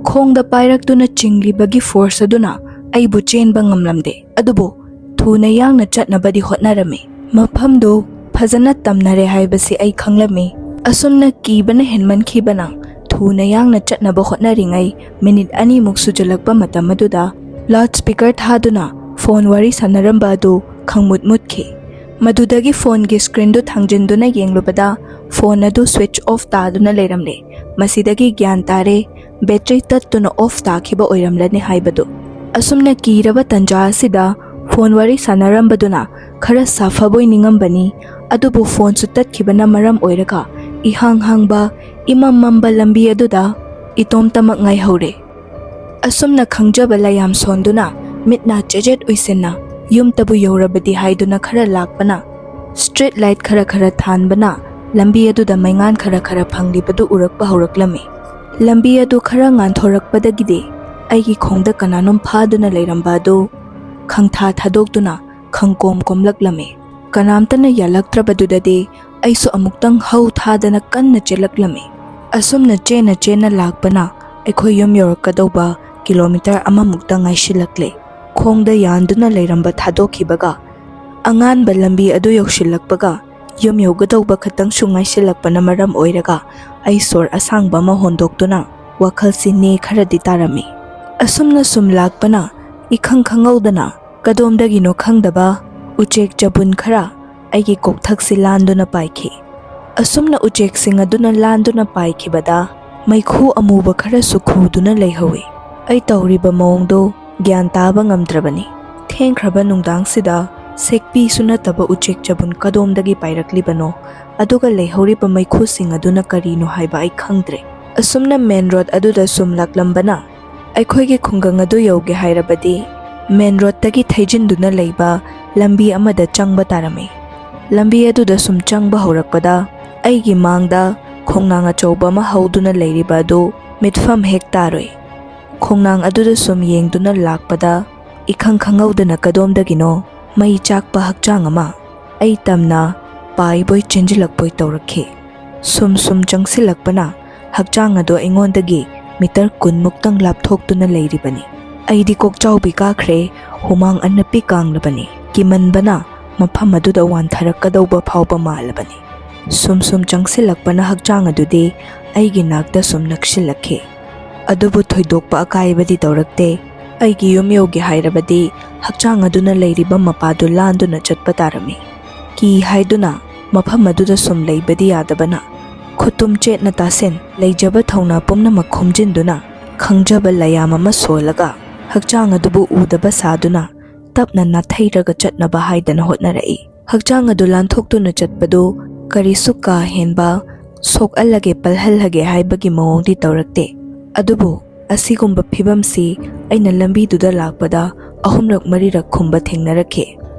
ꯈꯣꯡꯗ ꯄꯥꯏꯔꯛꯇꯨꯅ ꯆꯤꯡꯂꯤꯕꯒꯤ ꯐꯣꯔꯁ ꯑꯗꯨꯅ ꯑꯩꯕꯨ ꯆꯦꯟꯕ ꯉꯝꯂꯝꯗꯦ꯫ ꯑꯗꯨꯕꯨ ꯊꯨꯅ ꯌꯥꯡꯅ ꯆꯠꯅꯕꯗꯤ ꯍꯣꯠꯅꯔꯝꯃꯤ꯫ ꯃꯐꯝꯗꯨ ꯐꯖꯅ ꯇꯝꯅꯔꯦ ꯍꯥꯏꯕꯁꯤ ꯑꯩ ꯈꯪꯂꯝꯃꯤ꯫ ꯑꯁꯨꯝꯅ ꯀꯤꯕꯅ ꯍꯦꯟꯃꯟꯈꯤꯕꯅ ꯊꯨꯅ ꯌꯥꯡꯅ ꯆꯠꯅꯕ ꯍꯣꯠꯅꯔꯤꯉꯩ ꯃꯤꯅꯤꯠ ꯑꯅꯤꯃꯨꯛ ꯁꯨꯖꯜꯂꯛꯄ ꯃꯇꯝ ꯑꯗꯨꯗ ꯂꯥꯎꯗ ꯁ꯭ꯄꯤꯀꯔ ꯊꯥꯗꯨꯅ ꯐꯣꯟ ꯋꯥꯔꯤ ꯁꯥꯟꯅꯔꯝꯕ ꯑꯗꯨ ꯈꯪꯃꯨꯠ ꯃꯨꯠꯈꯤ꯫ ꯃꯗꯨꯗꯒꯤ ꯐꯣꯟꯒꯤ ꯁ꯭ꯀ꯭ꯔꯤꯟꯗꯨ ꯊꯥꯡꯖꯤꯟꯗꯨꯅ ꯌꯦꯡꯂꯨꯕꯗ ꯐꯣꯟ ꯑꯗꯨ ꯁ꯭ꯋꯤꯆ ꯑꯣꯐ ꯇꯥꯗꯨꯅ ꯂꯩꯔꯝꯂꯦ꯫ ꯃꯁꯤꯗꯒꯤ ꯒ꯭ꯌꯥꯟ ꯇꯥꯔꯦ, ꯕꯦꯇ꯭ꯔꯤ ꯇꯠꯇꯨꯅ ꯑꯣꯐ ꯇꯥꯈꯤꯕ ꯑꯣꯏꯔꯝꯂꯅꯤ ꯍꯥꯏꯕꯗꯨ꯫ ꯑꯁꯨꯝꯅ ꯀꯤꯔꯕ ꯇꯟꯖꯥ ꯑꯁꯤꯗ ꯐꯣꯟ ꯋꯥꯔꯤ ꯁꯥꯟꯅꯔꯝꯕꯗꯨꯅ ꯈꯔ ꯁꯥꯐꯕꯣꯏ ꯅꯤꯡꯉꯝꯕꯅꯤ꯫ ꯑꯗꯨꯕꯨ ꯐꯣꯟꯁꯨ ꯇꯠꯈꯤꯕꯅ ꯃꯔꯝ ꯑꯣꯏꯔꯒ ꯏꯍꯥꯡ ꯍꯥꯡꯕ, ꯏꯃꯝ ꯃꯝꯕ ꯂꯝꯕꯤ ꯑꯗꯨꯗ ꯏꯇꯣꯝꯇꯃꯛ ꯉꯥꯏꯍꯧꯔꯦ꯫ ꯑꯁꯨꯝꯅ ꯈꯪꯖꯕ ꯂꯌꯥꯝ ꯁꯣꯟꯗꯨꯅ ꯃꯤꯠ ꯅꯥ ꯆꯦꯖꯦꯠ ꯎꯏꯁꯤꯟꯅ ꯌꯨꯝꯇꯕꯨ ꯌꯧꯔꯕꯗꯤ ꯍꯥꯏꯗꯨꯅ ꯈꯔ ꯂꯥꯛꯄꯅ, ꯁ꯭ꯇ꯭ꯔꯤꯠ ꯂꯥꯏꯠ ꯈꯔ ꯈꯔ ꯊꯥꯟꯕꯅ ꯂꯝꯕꯤ ꯑꯗꯨꯗ ꯃꯩꯉꯥꯟ ꯈꯔ ꯈꯔ ꯐꯪꯂꯤꯕꯗꯨ ꯎꯔꯛꯄ ꯍꯧꯔꯛꯂꯝꯃꯤ꯫ ꯂꯝꯕꯤ ꯑꯗꯨ ꯈꯔ ꯉꯥꯟꯊꯣꯔꯛꯄꯗꯒꯤꯗꯤ ꯑꯩꯒꯤ ꯈꯣꯡꯗ ꯀꯅꯥꯅꯣꯝ ꯐꯥꯗꯨꯅ ꯂꯩꯔꯝꯕ ꯑꯗꯨ ꯈꯪꯊꯥ ꯊꯥꯗꯣꯛꯇꯨꯅ ꯈꯪꯀꯣꯝ ꯀꯣꯝꯂꯛꯂꯝꯃꯤ꯫ ꯀꯅꯥꯝꯇꯅ ꯌꯥꯜꯂꯛꯇ꯭ꯔꯕꯗꯨꯗꯗꯤ ꯑꯩꯁꯨ ꯑꯃꯨꯛꯇꯪ ꯍꯧ ꯊꯥꯗꯅ ꯀꯟꯅ ꯆꯦꯜꯂꯛꯂꯝꯃꯤ꯫ ꯑꯁꯨꯝꯅ ꯆꯦꯟꯅ ꯆꯦꯟꯅ ꯂꯥꯛꯄꯅ ꯑꯩꯈꯣꯏ ꯌꯨꯝ ꯌꯧꯔꯛꯀꯗꯧꯕ ꯀꯤꯂꯣꯃꯤꯇꯔ ꯑꯃꯃꯨꯛꯇ ꯉꯥꯏꯁꯤꯜꯂꯛꯂꯦ꯫ ꯈꯣꯡꯗ ꯌꯥꯟꯗꯨꯅ ꯂꯩꯔꯝꯕ ꯊꯥꯗꯣꯛꯈꯤꯕꯒ ꯑꯉꯥꯟꯕ ꯂꯝꯕꯤ ꯑꯗꯨ ꯌꯧꯁꯤꯜꯂꯛꯄꯒ ꯌꯨꯝ ꯌꯧꯒꯗꯧꯕ ꯈꯛꯇꯪꯁꯨ ꯉꯥꯏꯁꯤꯜꯂꯛꯄꯅ ꯃꯔꯝ ꯑꯣꯏꯔꯒ ꯑꯩ ꯁꯣꯔ ꯑꯁꯥꯡꯕ ꯑꯃ ꯍꯣꯟꯗꯣꯛꯇꯨꯅ ꯋꯥꯈꯜꯁꯤ ꯅꯦ ꯈꯔꯗꯤ ꯇꯥꯔꯝꯃꯤ꯫ ꯑꯁꯨꯝꯅ ꯁꯨꯝ ꯂꯥꯛꯄꯅ ꯏꯈꯪ ꯈꯪꯍꯧꯗꯅ ꯀꯗꯣꯝꯗꯒꯤꯅꯣ ꯈꯪꯗꯕ ꯎꯆꯦꯛ ꯆꯕꯨꯟ ꯈꯔ ꯑꯩꯒꯤ ꯀꯣꯛꯊꯛꯁꯤ ꯂꯥꯟꯗꯨꯅ ꯄꯥꯏꯈꯤ꯫ ꯑꯁꯨꯝꯅ ꯎꯆꯦꯛꯁꯤꯡ ꯑꯗꯨꯅ ꯂꯥꯟꯗꯨꯅ ꯄꯥꯏꯈꯤꯕꯗ ꯃꯩꯈꯨ ꯑꯃꯨꯕ ꯈꯔꯁꯨ ꯈꯨꯗꯨꯅ ꯂꯩꯍꯧꯏ꯫ ꯑꯩ ꯇꯧꯔꯤꯕ ꯃꯑꯣꯡꯗꯨ ꯒ꯭ꯌꯥꯟ ꯇꯥꯕ ꯉꯝꯗ꯭ꯔꯕꯅꯤ꯫ ꯊꯦꯡꯈ꯭ꯔꯕ ꯅꯨꯡꯗꯥꯡꯁꯤꯗ ꯁꯦꯛꯄꯤꯁꯨ ꯅꯠꯇꯕ ꯎꯆꯦꯛ ꯆꯕꯨꯟ ꯀꯗꯣꯝꯗꯒꯤ ꯄꯥꯏꯔꯛꯂꯤꯕꯅꯣ? ꯑꯗꯨꯒ ꯂꯩꯍꯧꯔꯤꯕ ꯃꯩꯈꯨꯁꯤꯡ ꯑꯗꯨꯅ ꯀꯔꯤꯅꯣ ꯍꯥꯏꯕ ꯑꯩ ꯈꯪꯗ꯭ꯔꯦ꯫ ꯑꯁꯨꯝꯅ ꯃꯦꯟ ꯔꯣꯗ ꯑꯗꯨꯗ ꯁꯨꯝ ꯂꯥꯛꯂꯝꯕꯅ ꯑꯩꯈꯣꯏꯒꯤ ꯈꯨꯡꯒꯪ ꯑꯗꯨ ꯌꯧꯒꯦ ꯍꯥꯏꯔꯕꯗꯤ ꯃꯦꯟ ꯔꯣꯗꯇꯒꯤ ꯊꯩꯖꯤꯟꯗꯨꯅ ꯂꯩꯕ ꯂꯝꯕꯤ ꯑꯃꯗ ꯆꯪꯕ ꯇꯥꯔꯝꯃꯤ꯫ ꯂꯝꯕꯤ ꯑꯗꯨꯗ ꯁꯨꯝ ꯆꯪꯕ ꯍꯧꯔꯛꯄꯗ ꯑꯩꯒꯤ ꯃꯥꯡꯗ ꯈꯣꯡꯅꯥꯡ ꯑꯆꯧꯕ ꯑꯃ ꯍꯧꯗꯨꯅ ꯂꯩꯔꯤꯕ ꯑꯗꯨ ꯃꯤꯠꯐꯝ ꯍꯦꯛ ꯇꯥꯔꯨꯏ꯫ ꯈꯣꯡꯅꯥꯡ ꯑꯗꯨꯗ ꯁꯨꯝ ꯌꯦꯡꯗꯨꯅ ꯂꯥꯛꯄꯗ, ꯏꯈꯪ ꯈꯪꯍꯧꯗꯅ ꯀꯗꯣꯝꯗꯒꯤꯅꯣ ꯃꯩ ꯆꯥꯛꯄ ꯍꯛꯆꯥꯡ ꯑꯃ ꯑꯩ ꯇꯝꯅ ꯄꯥꯏꯕꯣꯏ ꯆꯦꯟꯖꯤꯜꯂꯛꯄꯣꯏ ꯇꯧꯔꯛꯈꯤ꯫ ꯁꯨꯝ ꯁꯨꯝ ꯆꯪꯁꯤꯜꯂꯛꯄꯅ ꯍꯛꯆꯥꯡ ꯑꯗꯨ ꯑꯩꯉꯣꯟꯗꯒꯤ ꯃꯤꯇꯔ ꯀꯨꯟ ꯃꯨꯛꯇꯪ ꯂꯥꯞꯊꯣꯛꯇꯨꯅ ꯂꯩꯔꯤꯕꯅꯤ꯫ ꯑꯩꯗꯤ ꯀꯣꯛꯆꯥꯎꯕꯤ ꯀꯥꯈ꯭ꯔꯦ, ꯍꯨꯃꯥꯡ ꯑꯅꯞꯄꯤ ꯀꯥꯡꯂꯕꯅꯤ꯫ ꯀꯤꯃꯟꯕꯅ ꯃꯐꯝ ꯑꯗꯨꯗ ꯋꯥꯟꯊꯔꯛꯀꯗꯧꯕ ꯐꯥꯎꯕ ꯃꯥꯜꯂꯕꯅꯤ꯫ ꯁꯨꯝ ꯁꯨꯝ ꯆꯪꯁꯤꯜꯂꯛꯄꯅ ꯍꯛꯆꯥꯡ ꯑꯗꯨꯗꯤ ꯑꯩꯒꯤ ꯅꯥꯛꯇ ꯁꯨꯝ ꯅꯛꯁꯤꯜꯂꯛꯈꯤ꯫ ꯑꯗꯨꯕꯨ ꯊꯣꯏꯗꯣꯛꯄ ꯑꯀꯥꯏꯕꯗꯤ ꯇꯧꯔꯛꯇꯦ꯫ ꯑꯩꯒꯤ ꯌꯨꯝ ꯌꯧꯒꯦ ꯍꯥꯏꯔꯕꯗꯤ ꯍꯛꯆꯥꯡ ꯑꯗꯨꯅ ꯂꯩꯔꯤꯕ ꯃꯄꯥꯗꯨ ꯂꯥꯟꯗꯨꯅ ꯆꯠꯄ ꯇꯥꯔꯝꯃꯤ꯫ ꯀꯤ ꯍꯥꯏꯗꯨꯅ ꯃꯐꯝ ꯑꯗꯨꯗ ꯁꯨꯝ ꯂꯩꯕꯗꯤ ꯌꯥꯗꯕꯅ, ꯈꯨꯠꯇꯨꯝ ꯆꯦꯠꯅ ꯇꯥꯁꯤꯟ, ꯂꯩꯖꯕ ꯊꯧꯅꯥ ꯄꯨꯝꯅꯃꯛ ꯈꯣꯝꯖꯤꯟꯗꯨꯅ, ꯈꯪꯖꯕ ꯂꯌꯥꯝ ꯑꯃ ꯁꯣꯜꯂꯒ, ꯍꯛꯆꯥꯡ ꯑꯗꯨꯕꯨ ꯎꯗꯕ ꯁꯥꯗꯨꯅ ꯇꯞꯅ ꯅꯥꯊꯩꯔꯒ ꯆꯠꯅꯕ ꯍꯥꯏꯗꯅ ꯍꯣꯠꯅꯔꯛꯏ꯫ ꯍꯛꯆꯥꯡ ꯑꯗꯨ ꯂꯥꯟꯊꯣꯛꯇꯨꯅ ꯆꯠꯄꯗꯨ ꯀꯔꯤꯁꯨ ꯀꯥ ꯍꯦꯟꯕ ꯁꯣꯛꯍꯜꯂꯒꯦ, ꯄꯜꯍꯜꯂꯒꯦ ꯍꯥꯏꯕꯒꯤ ꯃꯑꯣꯡꯗꯤ ꯇꯧꯔꯛꯇꯦ꯫ ꯑꯗꯨꯕꯨ ꯑꯁꯤꯒꯨꯝꯕ ꯐꯤꯕꯝꯁꯤ ꯑꯩꯅ ꯂꯝꯕꯤꯗꯨꯗ ꯂꯥꯛꯄꯗ ꯑꯍꯨꯝꯔꯛ ꯃꯔꯤꯔꯛ ꯈꯨꯝꯕ ꯊꯦꯡꯅꯔꯛꯈꯤ꯫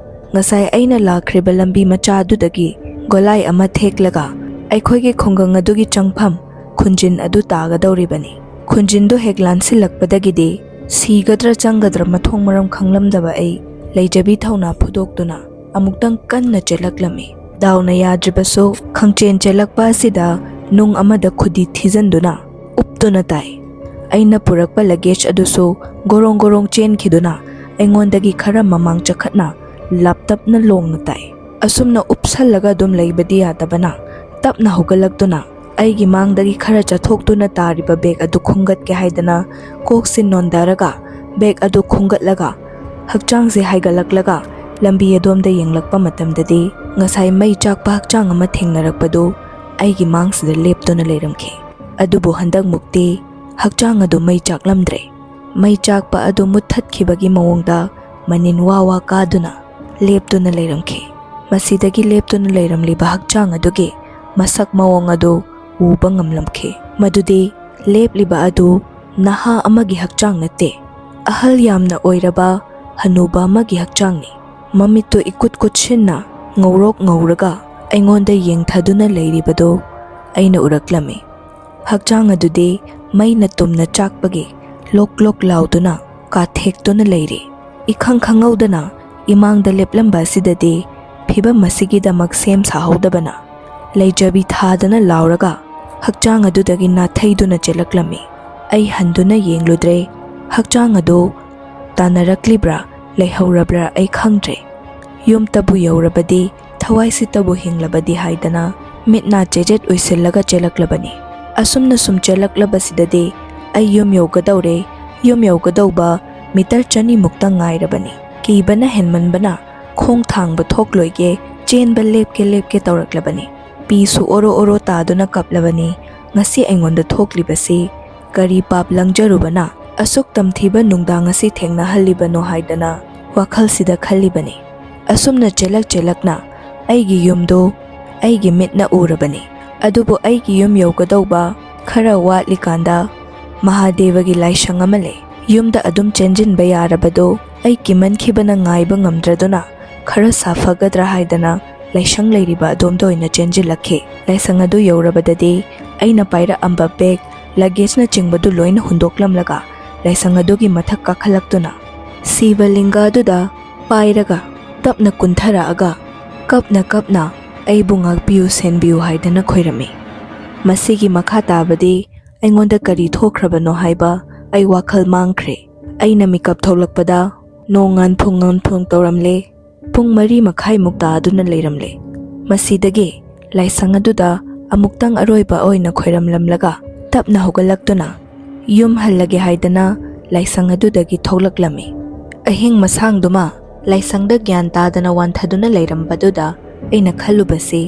ꯉꯁꯥꯏ ꯑꯩꯅ ꯂꯥꯛꯈ꯭ꯔꯤꯕ ꯂꯝꯕꯤ ꯃꯆꯥꯗꯨꯗꯒꯤ ꯒꯣꯂꯥꯏ ꯑꯃ ꯊꯦꯛꯂꯒ ꯑꯩꯈꯣꯏꯒꯤ ꯈꯨꯡꯒꯪ ꯑꯗꯨꯒꯤ ꯆꯪꯐꯝ ꯈꯨꯟꯖꯤꯟ ꯑꯗꯨ ꯇꯥꯒꯗꯧꯔꯤꯕꯅꯤ꯫ ꯈꯨꯟꯖꯤꯟꯗꯨ ꯍꯦꯛ ꯂꯥꯟꯁꯤꯜꯂꯛꯄꯗꯒꯤꯗꯤ ꯁꯤꯒꯗ꯭ꯔꯥ ꯆꯪꯒꯗ꯭ꯔꯥ ꯃꯊꯣꯡ ꯃꯔꯝ ꯈꯪꯂꯝꯗꯕ ꯑꯩ ꯂꯩꯖꯕꯤ ꯊꯧꯅꯥ ꯐꯨꯗꯣꯛꯇꯨꯅ ꯑꯃꯨꯛꯇꯪ ꯀꯟꯅ ꯆꯦꯜꯂꯛꯂꯝꯃꯤ꯫ ꯗꯥꯎꯅ ꯌꯥꯗ꯭ꯔꯤꯕꯁꯨ, ꯈꯪꯆꯦꯟ ꯆꯦꯜꯂꯛꯄ ꯑꯁꯤꯗ ꯅꯨꯡ ꯑꯃꯗ ꯈꯨꯗꯤ ꯊꯤꯖꯤꯟꯗꯨꯅ ꯎꯞꯇꯨꯅ ꯇꯥꯏ꯫ ꯑꯩꯅ ꯄꯨꯔꯛꯄ ꯂꯒꯦꯖ ꯑꯗꯨꯁꯨ ꯒꯣꯔꯣꯡ ꯒꯣꯔꯣꯡ ꯆꯦꯟꯈꯤꯗꯨꯅ ꯑꯩꯉꯣꯟꯗꯒꯤ ꯈꯔ ꯃꯃꯥꯡ ꯆꯈꯠꯅ ꯂꯥꯞꯇꯞꯅ ꯂꯣꯡꯅ ꯇꯥꯏ꯫ ꯑꯁꯨꯝꯅ ꯎꯞꯁꯜꯂꯒ ꯑꯗꯨꯝ ꯂꯩꯕꯗꯤ ꯌꯥꯗꯕꯅ, ꯇꯞꯅ ꯍꯧꯒꯠꯂꯛꯇꯨꯅ ꯑꯩꯒꯤ ꯃꯥꯡꯗꯒꯤ ꯈꯔ ꯆꯠꯊꯣꯛꯇꯨꯅ ꯇꯥꯔꯤꯕ ꯕꯦꯒ ꯑꯗꯨ ꯈꯨꯝꯒꯠꯀꯦ ꯍꯥꯏꯗꯅ ꯀꯣꯛꯁꯤ ꯅꯣꯟꯊꯔꯒ ꯕꯦꯒ ꯑꯗꯨ ꯈꯨꯝꯒꯠꯂꯒ ꯍꯛꯆꯥꯡꯁꯤ ꯍꯥꯏꯒꯠꯂꯛꯂꯒ ꯂꯝꯕꯤ ꯑꯗꯣꯝꯗ ꯌꯦꯡꯂꯛꯄ ꯃꯇꯝꯗꯗꯤ, ꯉꯁꯥꯏ ꯃꯩ ꯆꯥꯛꯄ ꯍꯛꯆꯥꯡ ꯑꯃ ꯊꯦꯡꯅꯔꯛꯄꯗꯨ ꯑꯩꯒꯤ ꯃꯥꯡꯁꯤꯗ ꯂꯦꯞꯇꯨꯅ ꯂꯩꯔꯝꯈꯤ꯫ ꯑꯗꯨꯕꯨ ꯍꯟꯗꯛꯃꯨꯛꯇꯤ ꯍꯛꯆꯥꯡ ꯑꯗꯨ ꯃꯩ ꯆꯥꯛꯂꯝꯗ꯭ꯔꯦ꯫ ꯃꯩ ꯆꯥꯛꯄ ꯑꯗꯨ ꯃꯨꯠꯊꯠꯈꯤꯕꯒꯤ ꯃꯑꯣꯡꯗ ꯃꯅꯤꯟ ꯋꯥ ꯋꯥ ꯀꯥꯗꯨꯅ ꯂꯦꯞꯇꯨꯅ ꯂꯩꯔꯝꯈꯤ꯫ ꯃꯁꯤꯗꯒꯤ ꯂꯦꯞꯇꯨꯅ ꯂꯩꯔꯝꯂꯤꯕ ꯍꯛꯆꯥꯡ ꯑꯗꯨꯒꯤ ꯃꯁꯛ ꯃꯑꯣꯡ ꯑꯗꯨ ꯎꯕ ꯉꯝꯂꯝꯈꯤ꯫ ꯃꯗꯨꯗꯤ ꯂꯦꯞꯂꯤꯕ ꯑꯗꯨ ꯅꯍꯥ ꯑꯃꯒꯤ ꯍꯛꯆꯥꯡ ꯅꯠꯇꯦ, ꯑꯍꯜ ꯌꯥꯝꯅ ꯑꯣꯏꯔꯕ ꯍꯅꯨꯕ ꯑꯃꯒꯤ ꯍꯛꯆꯥꯡꯅꯤ꯫ ꯃꯃꯤꯠꯇꯨ ꯏꯀꯨꯠ ꯀꯨꯠꯁꯤꯟꯅ ꯉꯧꯔꯣꯛ ꯉꯧꯔꯒ ꯑꯩꯉꯣꯟꯗ ꯌꯦꯡꯊꯗꯨꯅ ꯂꯩꯔꯤꯕꯗꯨ ꯑꯩꯅ ꯎꯔꯛꯂꯝꯃꯤ꯫ ꯍꯛꯆꯥꯡ ꯑꯗꯨꯗꯤ ꯃꯩꯅ ꯇꯨꯝꯅ ꯆꯥꯛꯄꯒꯤ ꯂꯣꯛ ꯂꯣꯛ ꯂꯥꯎꯗꯨꯅ ꯀꯥꯊꯦꯛꯇꯨꯅ ꯂꯩꯔꯤ꯫ ꯏꯈꯪ ꯈꯪꯍꯧꯗꯅ ꯏꯃꯥꯡꯗ ꯂꯦꯞꯂꯝꯕ ꯑꯁꯤꯗꯗꯤ ꯐꯤꯕꯝ ꯑꯁꯤꯒꯤꯗꯃꯛ ꯁꯦꯝ ꯁꯥꯍꯧꯗꯕꯅ ꯂꯩꯖꯕꯤ ꯊꯥꯗꯅ ꯂꯥꯎꯔꯒ ꯍꯛꯆꯥꯡ ꯑꯗꯨꯗꯒꯤ ꯅꯥꯊꯩꯗꯨꯅ ꯆꯦꯜꯂꯛꯂꯝꯃꯤ꯫ ꯑꯩ ꯍꯟꯗꯨꯅ ꯌꯦꯡꯂꯨꯗ꯭ꯔꯦ꯫ ꯍꯛꯆꯥꯡ ꯑꯗꯨ ꯇꯥꯟꯅꯔꯛꯂꯤꯕ꯭ꯔꯥ ꯂꯩꯍꯧꯔꯕ꯭ꯔꯥ ꯑꯩ ꯈꯪꯗ꯭ꯔꯦ꯫ ꯌꯨꯝꯇꯕꯨ ꯌꯧꯔꯕꯗꯤ, ꯊꯋꯥꯏꯁꯤꯇꯕꯨ ꯍꯤꯡꯂꯕꯗꯤ ꯍꯥꯏꯗꯅ ꯃꯤꯠ ꯅꯥ ꯆꯦꯖꯦꯠ ꯎꯏꯁꯤꯜꯂꯒ ꯆꯦꯜꯂꯛꯂꯕꯅꯤ꯫ ꯑꯁꯨꯝꯅ ꯁꯨꯝ ꯆꯦꯜꯂꯛꯂꯕꯁꯤꯗꯗꯤ ꯑꯩ ꯌꯨꯝ ꯌꯧꯒꯗꯧꯔꯦ꯫ ꯌꯨꯝ ꯌꯧꯒꯗꯧꯕ ꯃꯤꯇꯔ ꯆꯅꯤꯃꯨꯛꯇ ꯉꯥꯏꯔꯕꯅꯤ꯫ ꯀꯤꯕꯅ ꯍꯦꯟꯃꯟꯕꯅ ꯈꯣꯡ ꯊꯥꯡꯕ ꯊꯣꯛꯂꯣꯏꯒꯦ, ꯆꯦꯟꯕ ꯂꯦꯞꯀꯦ ꯂꯦꯞꯀꯦ ꯇꯧꯔꯛꯂꯕꯅꯤ꯫ ꯄꯤꯁꯨ ꯑꯣꯔꯣ ꯑꯣꯔꯣ ꯇꯥꯗꯨꯅ ꯀꯞꯂꯕꯅꯤ꯫ ꯉꯁꯤ ꯑꯩꯉꯣꯟꯗ ꯊꯣꯛꯂꯤꯕꯁꯤ ꯀꯔꯤ ꯄꯥꯞ ꯂꯪꯖꯔꯨꯕꯅ ꯑꯁꯨꯛ ꯇꯝꯊꯤꯕ ꯅꯨꯡꯗꯥꯡ ꯑꯁꯤ ꯊꯦꯡꯅꯍꯜꯂꯤꯕꯅꯣ ꯍꯥꯏꯗꯅ ꯋꯥꯈꯜꯁꯤꯗ ꯈꯜꯂꯤꯕꯅꯤ꯫ ꯑꯁꯨꯝꯅ ꯆꯦꯜꯂꯛ ꯆꯦꯜꯂꯛꯅ ꯑꯩꯒꯤ ꯌꯨꯝꯗꯨ ꯑꯩꯒꯤ ꯃꯤꯠꯅ ꯎꯔꯕꯅꯤ꯫ ꯑꯗꯨꯕꯨ ꯑꯩꯒꯤ ꯌꯨꯝ ꯌꯧꯒꯗꯧꯕ ꯈꯔ ꯋꯥꯠꯂꯤꯀꯥꯟꯗ ꯃꯍꯥꯗꯦꯕꯒꯤ ꯂꯥꯏꯁꯪ ꯑꯃ ꯂꯩ꯫ ꯌꯨꯝꯗ ꯑꯗꯨꯝ ꯆꯦꯟꯖꯤꯟꯕ ꯌꯥꯔꯕꯗꯨ ꯑꯩ ꯀꯤꯃꯟꯈꯤꯕꯅ ꯉꯥꯏꯕ ꯉꯝꯗ꯭ꯔꯗꯨꯅ ꯈꯔ ꯁꯥꯐꯒꯗ꯭ꯔꯥ ꯍꯥꯏꯗꯅ ꯂꯥꯏꯁꯪ ꯂꯩꯔꯤꯕ ꯑꯗꯣꯝꯗ ꯑꯣꯏꯅ ꯆꯦꯟꯖꯤꯜꯂꯛꯈꯤ꯫ ꯂꯥꯏꯁꯪ ꯑꯗꯨ ꯌꯧꯔꯕꯗꯗꯤ ꯑꯩꯅ ꯄꯥꯏꯔꯛꯑꯝꯕ ꯕꯦꯒ, ꯂꯒꯦꯖꯅꯆꯤꯡꯕꯗꯨ ꯂꯣꯏꯅ ꯍꯨꯟꯗꯣꯛꯂꯝꯂꯒ ꯂꯥꯏꯁꯪ ꯑꯗꯨꯒꯤ ꯃꯊꯛ ꯀꯥꯈꯠꯂꯛꯇꯨꯅ ꯁꯤꯕ ꯂꯤꯡꯒ ꯑꯗꯨꯗ ꯄꯥꯏꯔꯒ ꯇꯞꯅ ꯀꯨꯟꯊꯔꯛꯑꯒ ꯀꯞꯅ ꯀꯞꯅ ꯑꯩꯕꯨ ꯉꯥꯛꯄꯤꯌꯨ, ꯁꯦꯟꯕꯤꯌꯨ ꯍꯥꯏꯗꯅ ꯈꯣꯏꯔꯝꯃꯤ꯫ ꯃꯁꯤꯒꯤ ꯃꯈꯥ ꯇꯥꯕꯗꯤ ꯑꯩꯉꯣꯟꯗ ꯀꯔꯤ ꯊꯣꯛꯈ꯭ꯔꯕꯅꯣ ꯍꯥꯏꯕ ꯑꯩ ꯋꯥꯈꯜ ꯃꯥꯡꯈ꯭ꯔꯦ꯫ ꯑꯩꯅ ꯃꯤꯀꯞ ꯊꯣꯛꯂꯛꯄꯗ ꯅꯣꯡ ꯉꯥꯟꯐꯨꯡ ꯉꯥꯟꯐꯨꯡ ꯇꯧꯔꯝꯂꯦ꯫ ꯄꯨꯡ ꯃꯔꯤ ꯃꯈꯥꯏꯃꯨꯛ ꯇꯥꯗꯨꯅ ꯂꯩꯔꯝꯂꯦ꯫ ꯃꯁꯤꯗꯒꯤ ꯂꯥꯏꯁꯪ ꯑꯗꯨꯗ ꯑꯃꯨꯛꯇꯪ ꯑꯔꯣꯏꯕ ꯑꯣꯏꯅ ꯈꯣꯏꯔꯝꯂꯝꯂꯒ ꯇꯞꯅ ꯍꯧꯒꯠꯂꯛꯇꯨꯅ ꯌꯨꯝ ꯍꯜꯂꯒꯦ ꯍꯥꯏꯗꯅ ꯂꯥꯏꯁꯪ ꯑꯗꯨꯗꯒꯤ ꯊꯣꯛꯂꯛꯂꯝꯃꯤ꯫ ꯑꯍꯤꯡ ꯃꯁꯥꯡꯗꯨꯃ ꯂꯥꯏꯁꯪꯗ ꯒ꯭ꯌꯥꯟ ꯇꯥꯗꯅ ꯋꯥꯟꯊꯗꯨꯅ ꯂꯩꯔꯝꯕꯗꯨꯗ ꯑꯩꯅ ꯈꯜꯂꯨꯕꯁꯤ,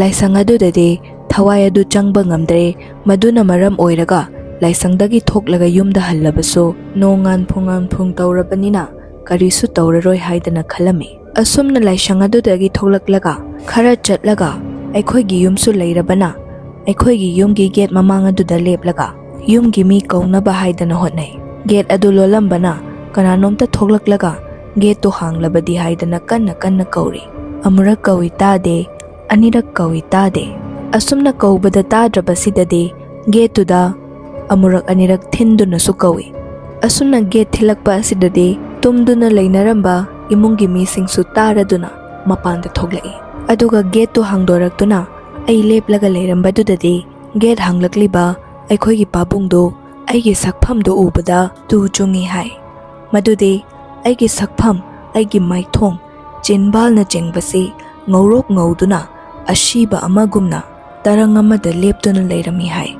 ꯂꯥꯏꯁꯪ ꯑꯗꯨꯗꯗꯤ ꯊꯋꯥꯏ ꯑꯗꯨ ꯆꯪꯕ ꯉꯝꯗ꯭ꯔꯦ꯫ ꯃꯗꯨꯅ ꯃꯔꯝ ꯑꯣꯏꯔꯒ ꯂꯥꯏꯁꯪꯗꯒꯤ ꯊꯣꯛꯂꯒ ꯌꯨꯝꯗ ꯍꯜꯂꯕꯁꯨ ꯅꯣꯡ ꯉꯥꯟꯐꯨꯡ ꯉꯥꯟꯐꯨꯡ ꯇꯧꯔꯕꯅꯤꯅ ꯀꯔꯤꯁꯨ ꯇꯧꯔꯔꯣꯏ ꯍꯥꯏꯗꯅ ꯈꯜꯂꯝꯃꯤ꯫ ꯑꯁꯨꯝꯅ ꯂꯥꯏꯁꯪ ꯑꯗꯨꯗꯒꯤ ꯊꯣꯛꯂꯛꯂꯒ ꯈꯔ ꯆꯠꯂꯒ ꯑꯩꯈꯣꯏꯒꯤ ꯌꯨꯝꯁꯨ ꯂꯩꯔꯕꯅ ꯑꯩꯈꯣꯏꯒꯤ ꯌꯨꯝꯒꯤ ꯒꯦꯠ ꯃꯃꯥꯡ ꯑꯗꯨꯗ ꯂꯦꯞꯂꯒ ꯌꯨꯝꯒꯤ ꯃꯤ ꯀꯧꯅꯕ ꯍꯥꯏꯗꯅ ꯍꯣꯠꯅꯩ꯫ ꯒꯦꯠ ꯑꯗꯨ ꯂꯣꯜꯂꯝꯕꯅ ꯀꯅꯥꯅꯣꯝꯇ ꯊꯣꯛꯂꯛꯂꯒ ꯒꯦꯠꯇꯨ ꯍꯥꯡꯂꯕꯗꯤ ꯍꯥꯏꯗꯅ ꯀꯟꯅ ꯀꯟꯅ ꯀꯧꯔꯤ꯫ ꯑꯃꯨꯔꯛ ꯀꯧꯏ ꯇꯥꯗꯦ, ꯑꯅꯤꯔꯛ ꯀꯧꯏ ꯇꯥꯗꯦ꯫ ꯑꯁꯨꯝꯅ ꯀꯧꯕꯗ ꯇꯥꯗ꯭ꯔꯕꯁꯤꯗꯗꯤ ꯒꯦꯠꯇꯨꯗ ꯑꯃꯨꯔꯛ ꯑꯅꯤꯔꯛ ꯊꯤꯟꯗꯨꯅꯁꯨ ꯀꯧꯏ꯫ ꯑꯁꯨꯝꯅ ꯒꯦꯠ ꯊꯤꯜꯂꯛꯄ ꯑꯁꯤꯗꯗꯤ ꯇꯨꯝꯗꯨꯅ ꯂꯩꯅꯔꯝꯕ ꯏꯃꯨꯡꯒꯤ ꯃꯤꯁꯤꯡꯁꯨ ꯇꯥꯔꯗꯨꯅ ꯃꯄꯥꯟꯗ ꯊꯣꯛꯂꯛꯏ꯫ ꯑꯗꯨꯒ ꯒꯦꯠꯇꯨ ꯍꯥꯡꯗꯣꯔꯛꯇꯨꯅ ꯑꯩ ꯂꯦꯞꯂꯒ ꯂꯩꯔꯝꯕꯗꯨꯗꯗꯤ ꯒꯦꯠ ꯍꯥꯡꯂꯛꯂꯤꯕ ꯑꯩꯈꯣꯏꯒꯤ ꯄꯥꯕꯨꯡꯗꯨ ꯑꯩꯒꯤ ꯁꯛꯐꯝꯗꯨ ꯎꯕꯗ ꯇꯨ ꯆꯨꯡꯏ ꯍꯥꯏ꯫ ꯃꯗꯨꯗꯤ ꯑꯩꯒꯤ ꯁꯛꯐꯝ, ꯑꯩꯒꯤ ꯃꯥꯏꯊꯣꯡ, ꯆꯤꯟꯕꯥꯜꯅꯆꯤꯡꯕꯁꯤ ꯉꯧꯔꯣꯛ ꯉꯧꯗꯨꯅ ꯑꯁꯤꯕ ꯑꯃꯒꯨꯝꯅ ꯇꯔꯪ ꯑꯃꯗ ꯂꯦꯞꯇꯨꯅ ꯂꯩꯔꯝꯃꯤ ꯍꯥꯏ꯫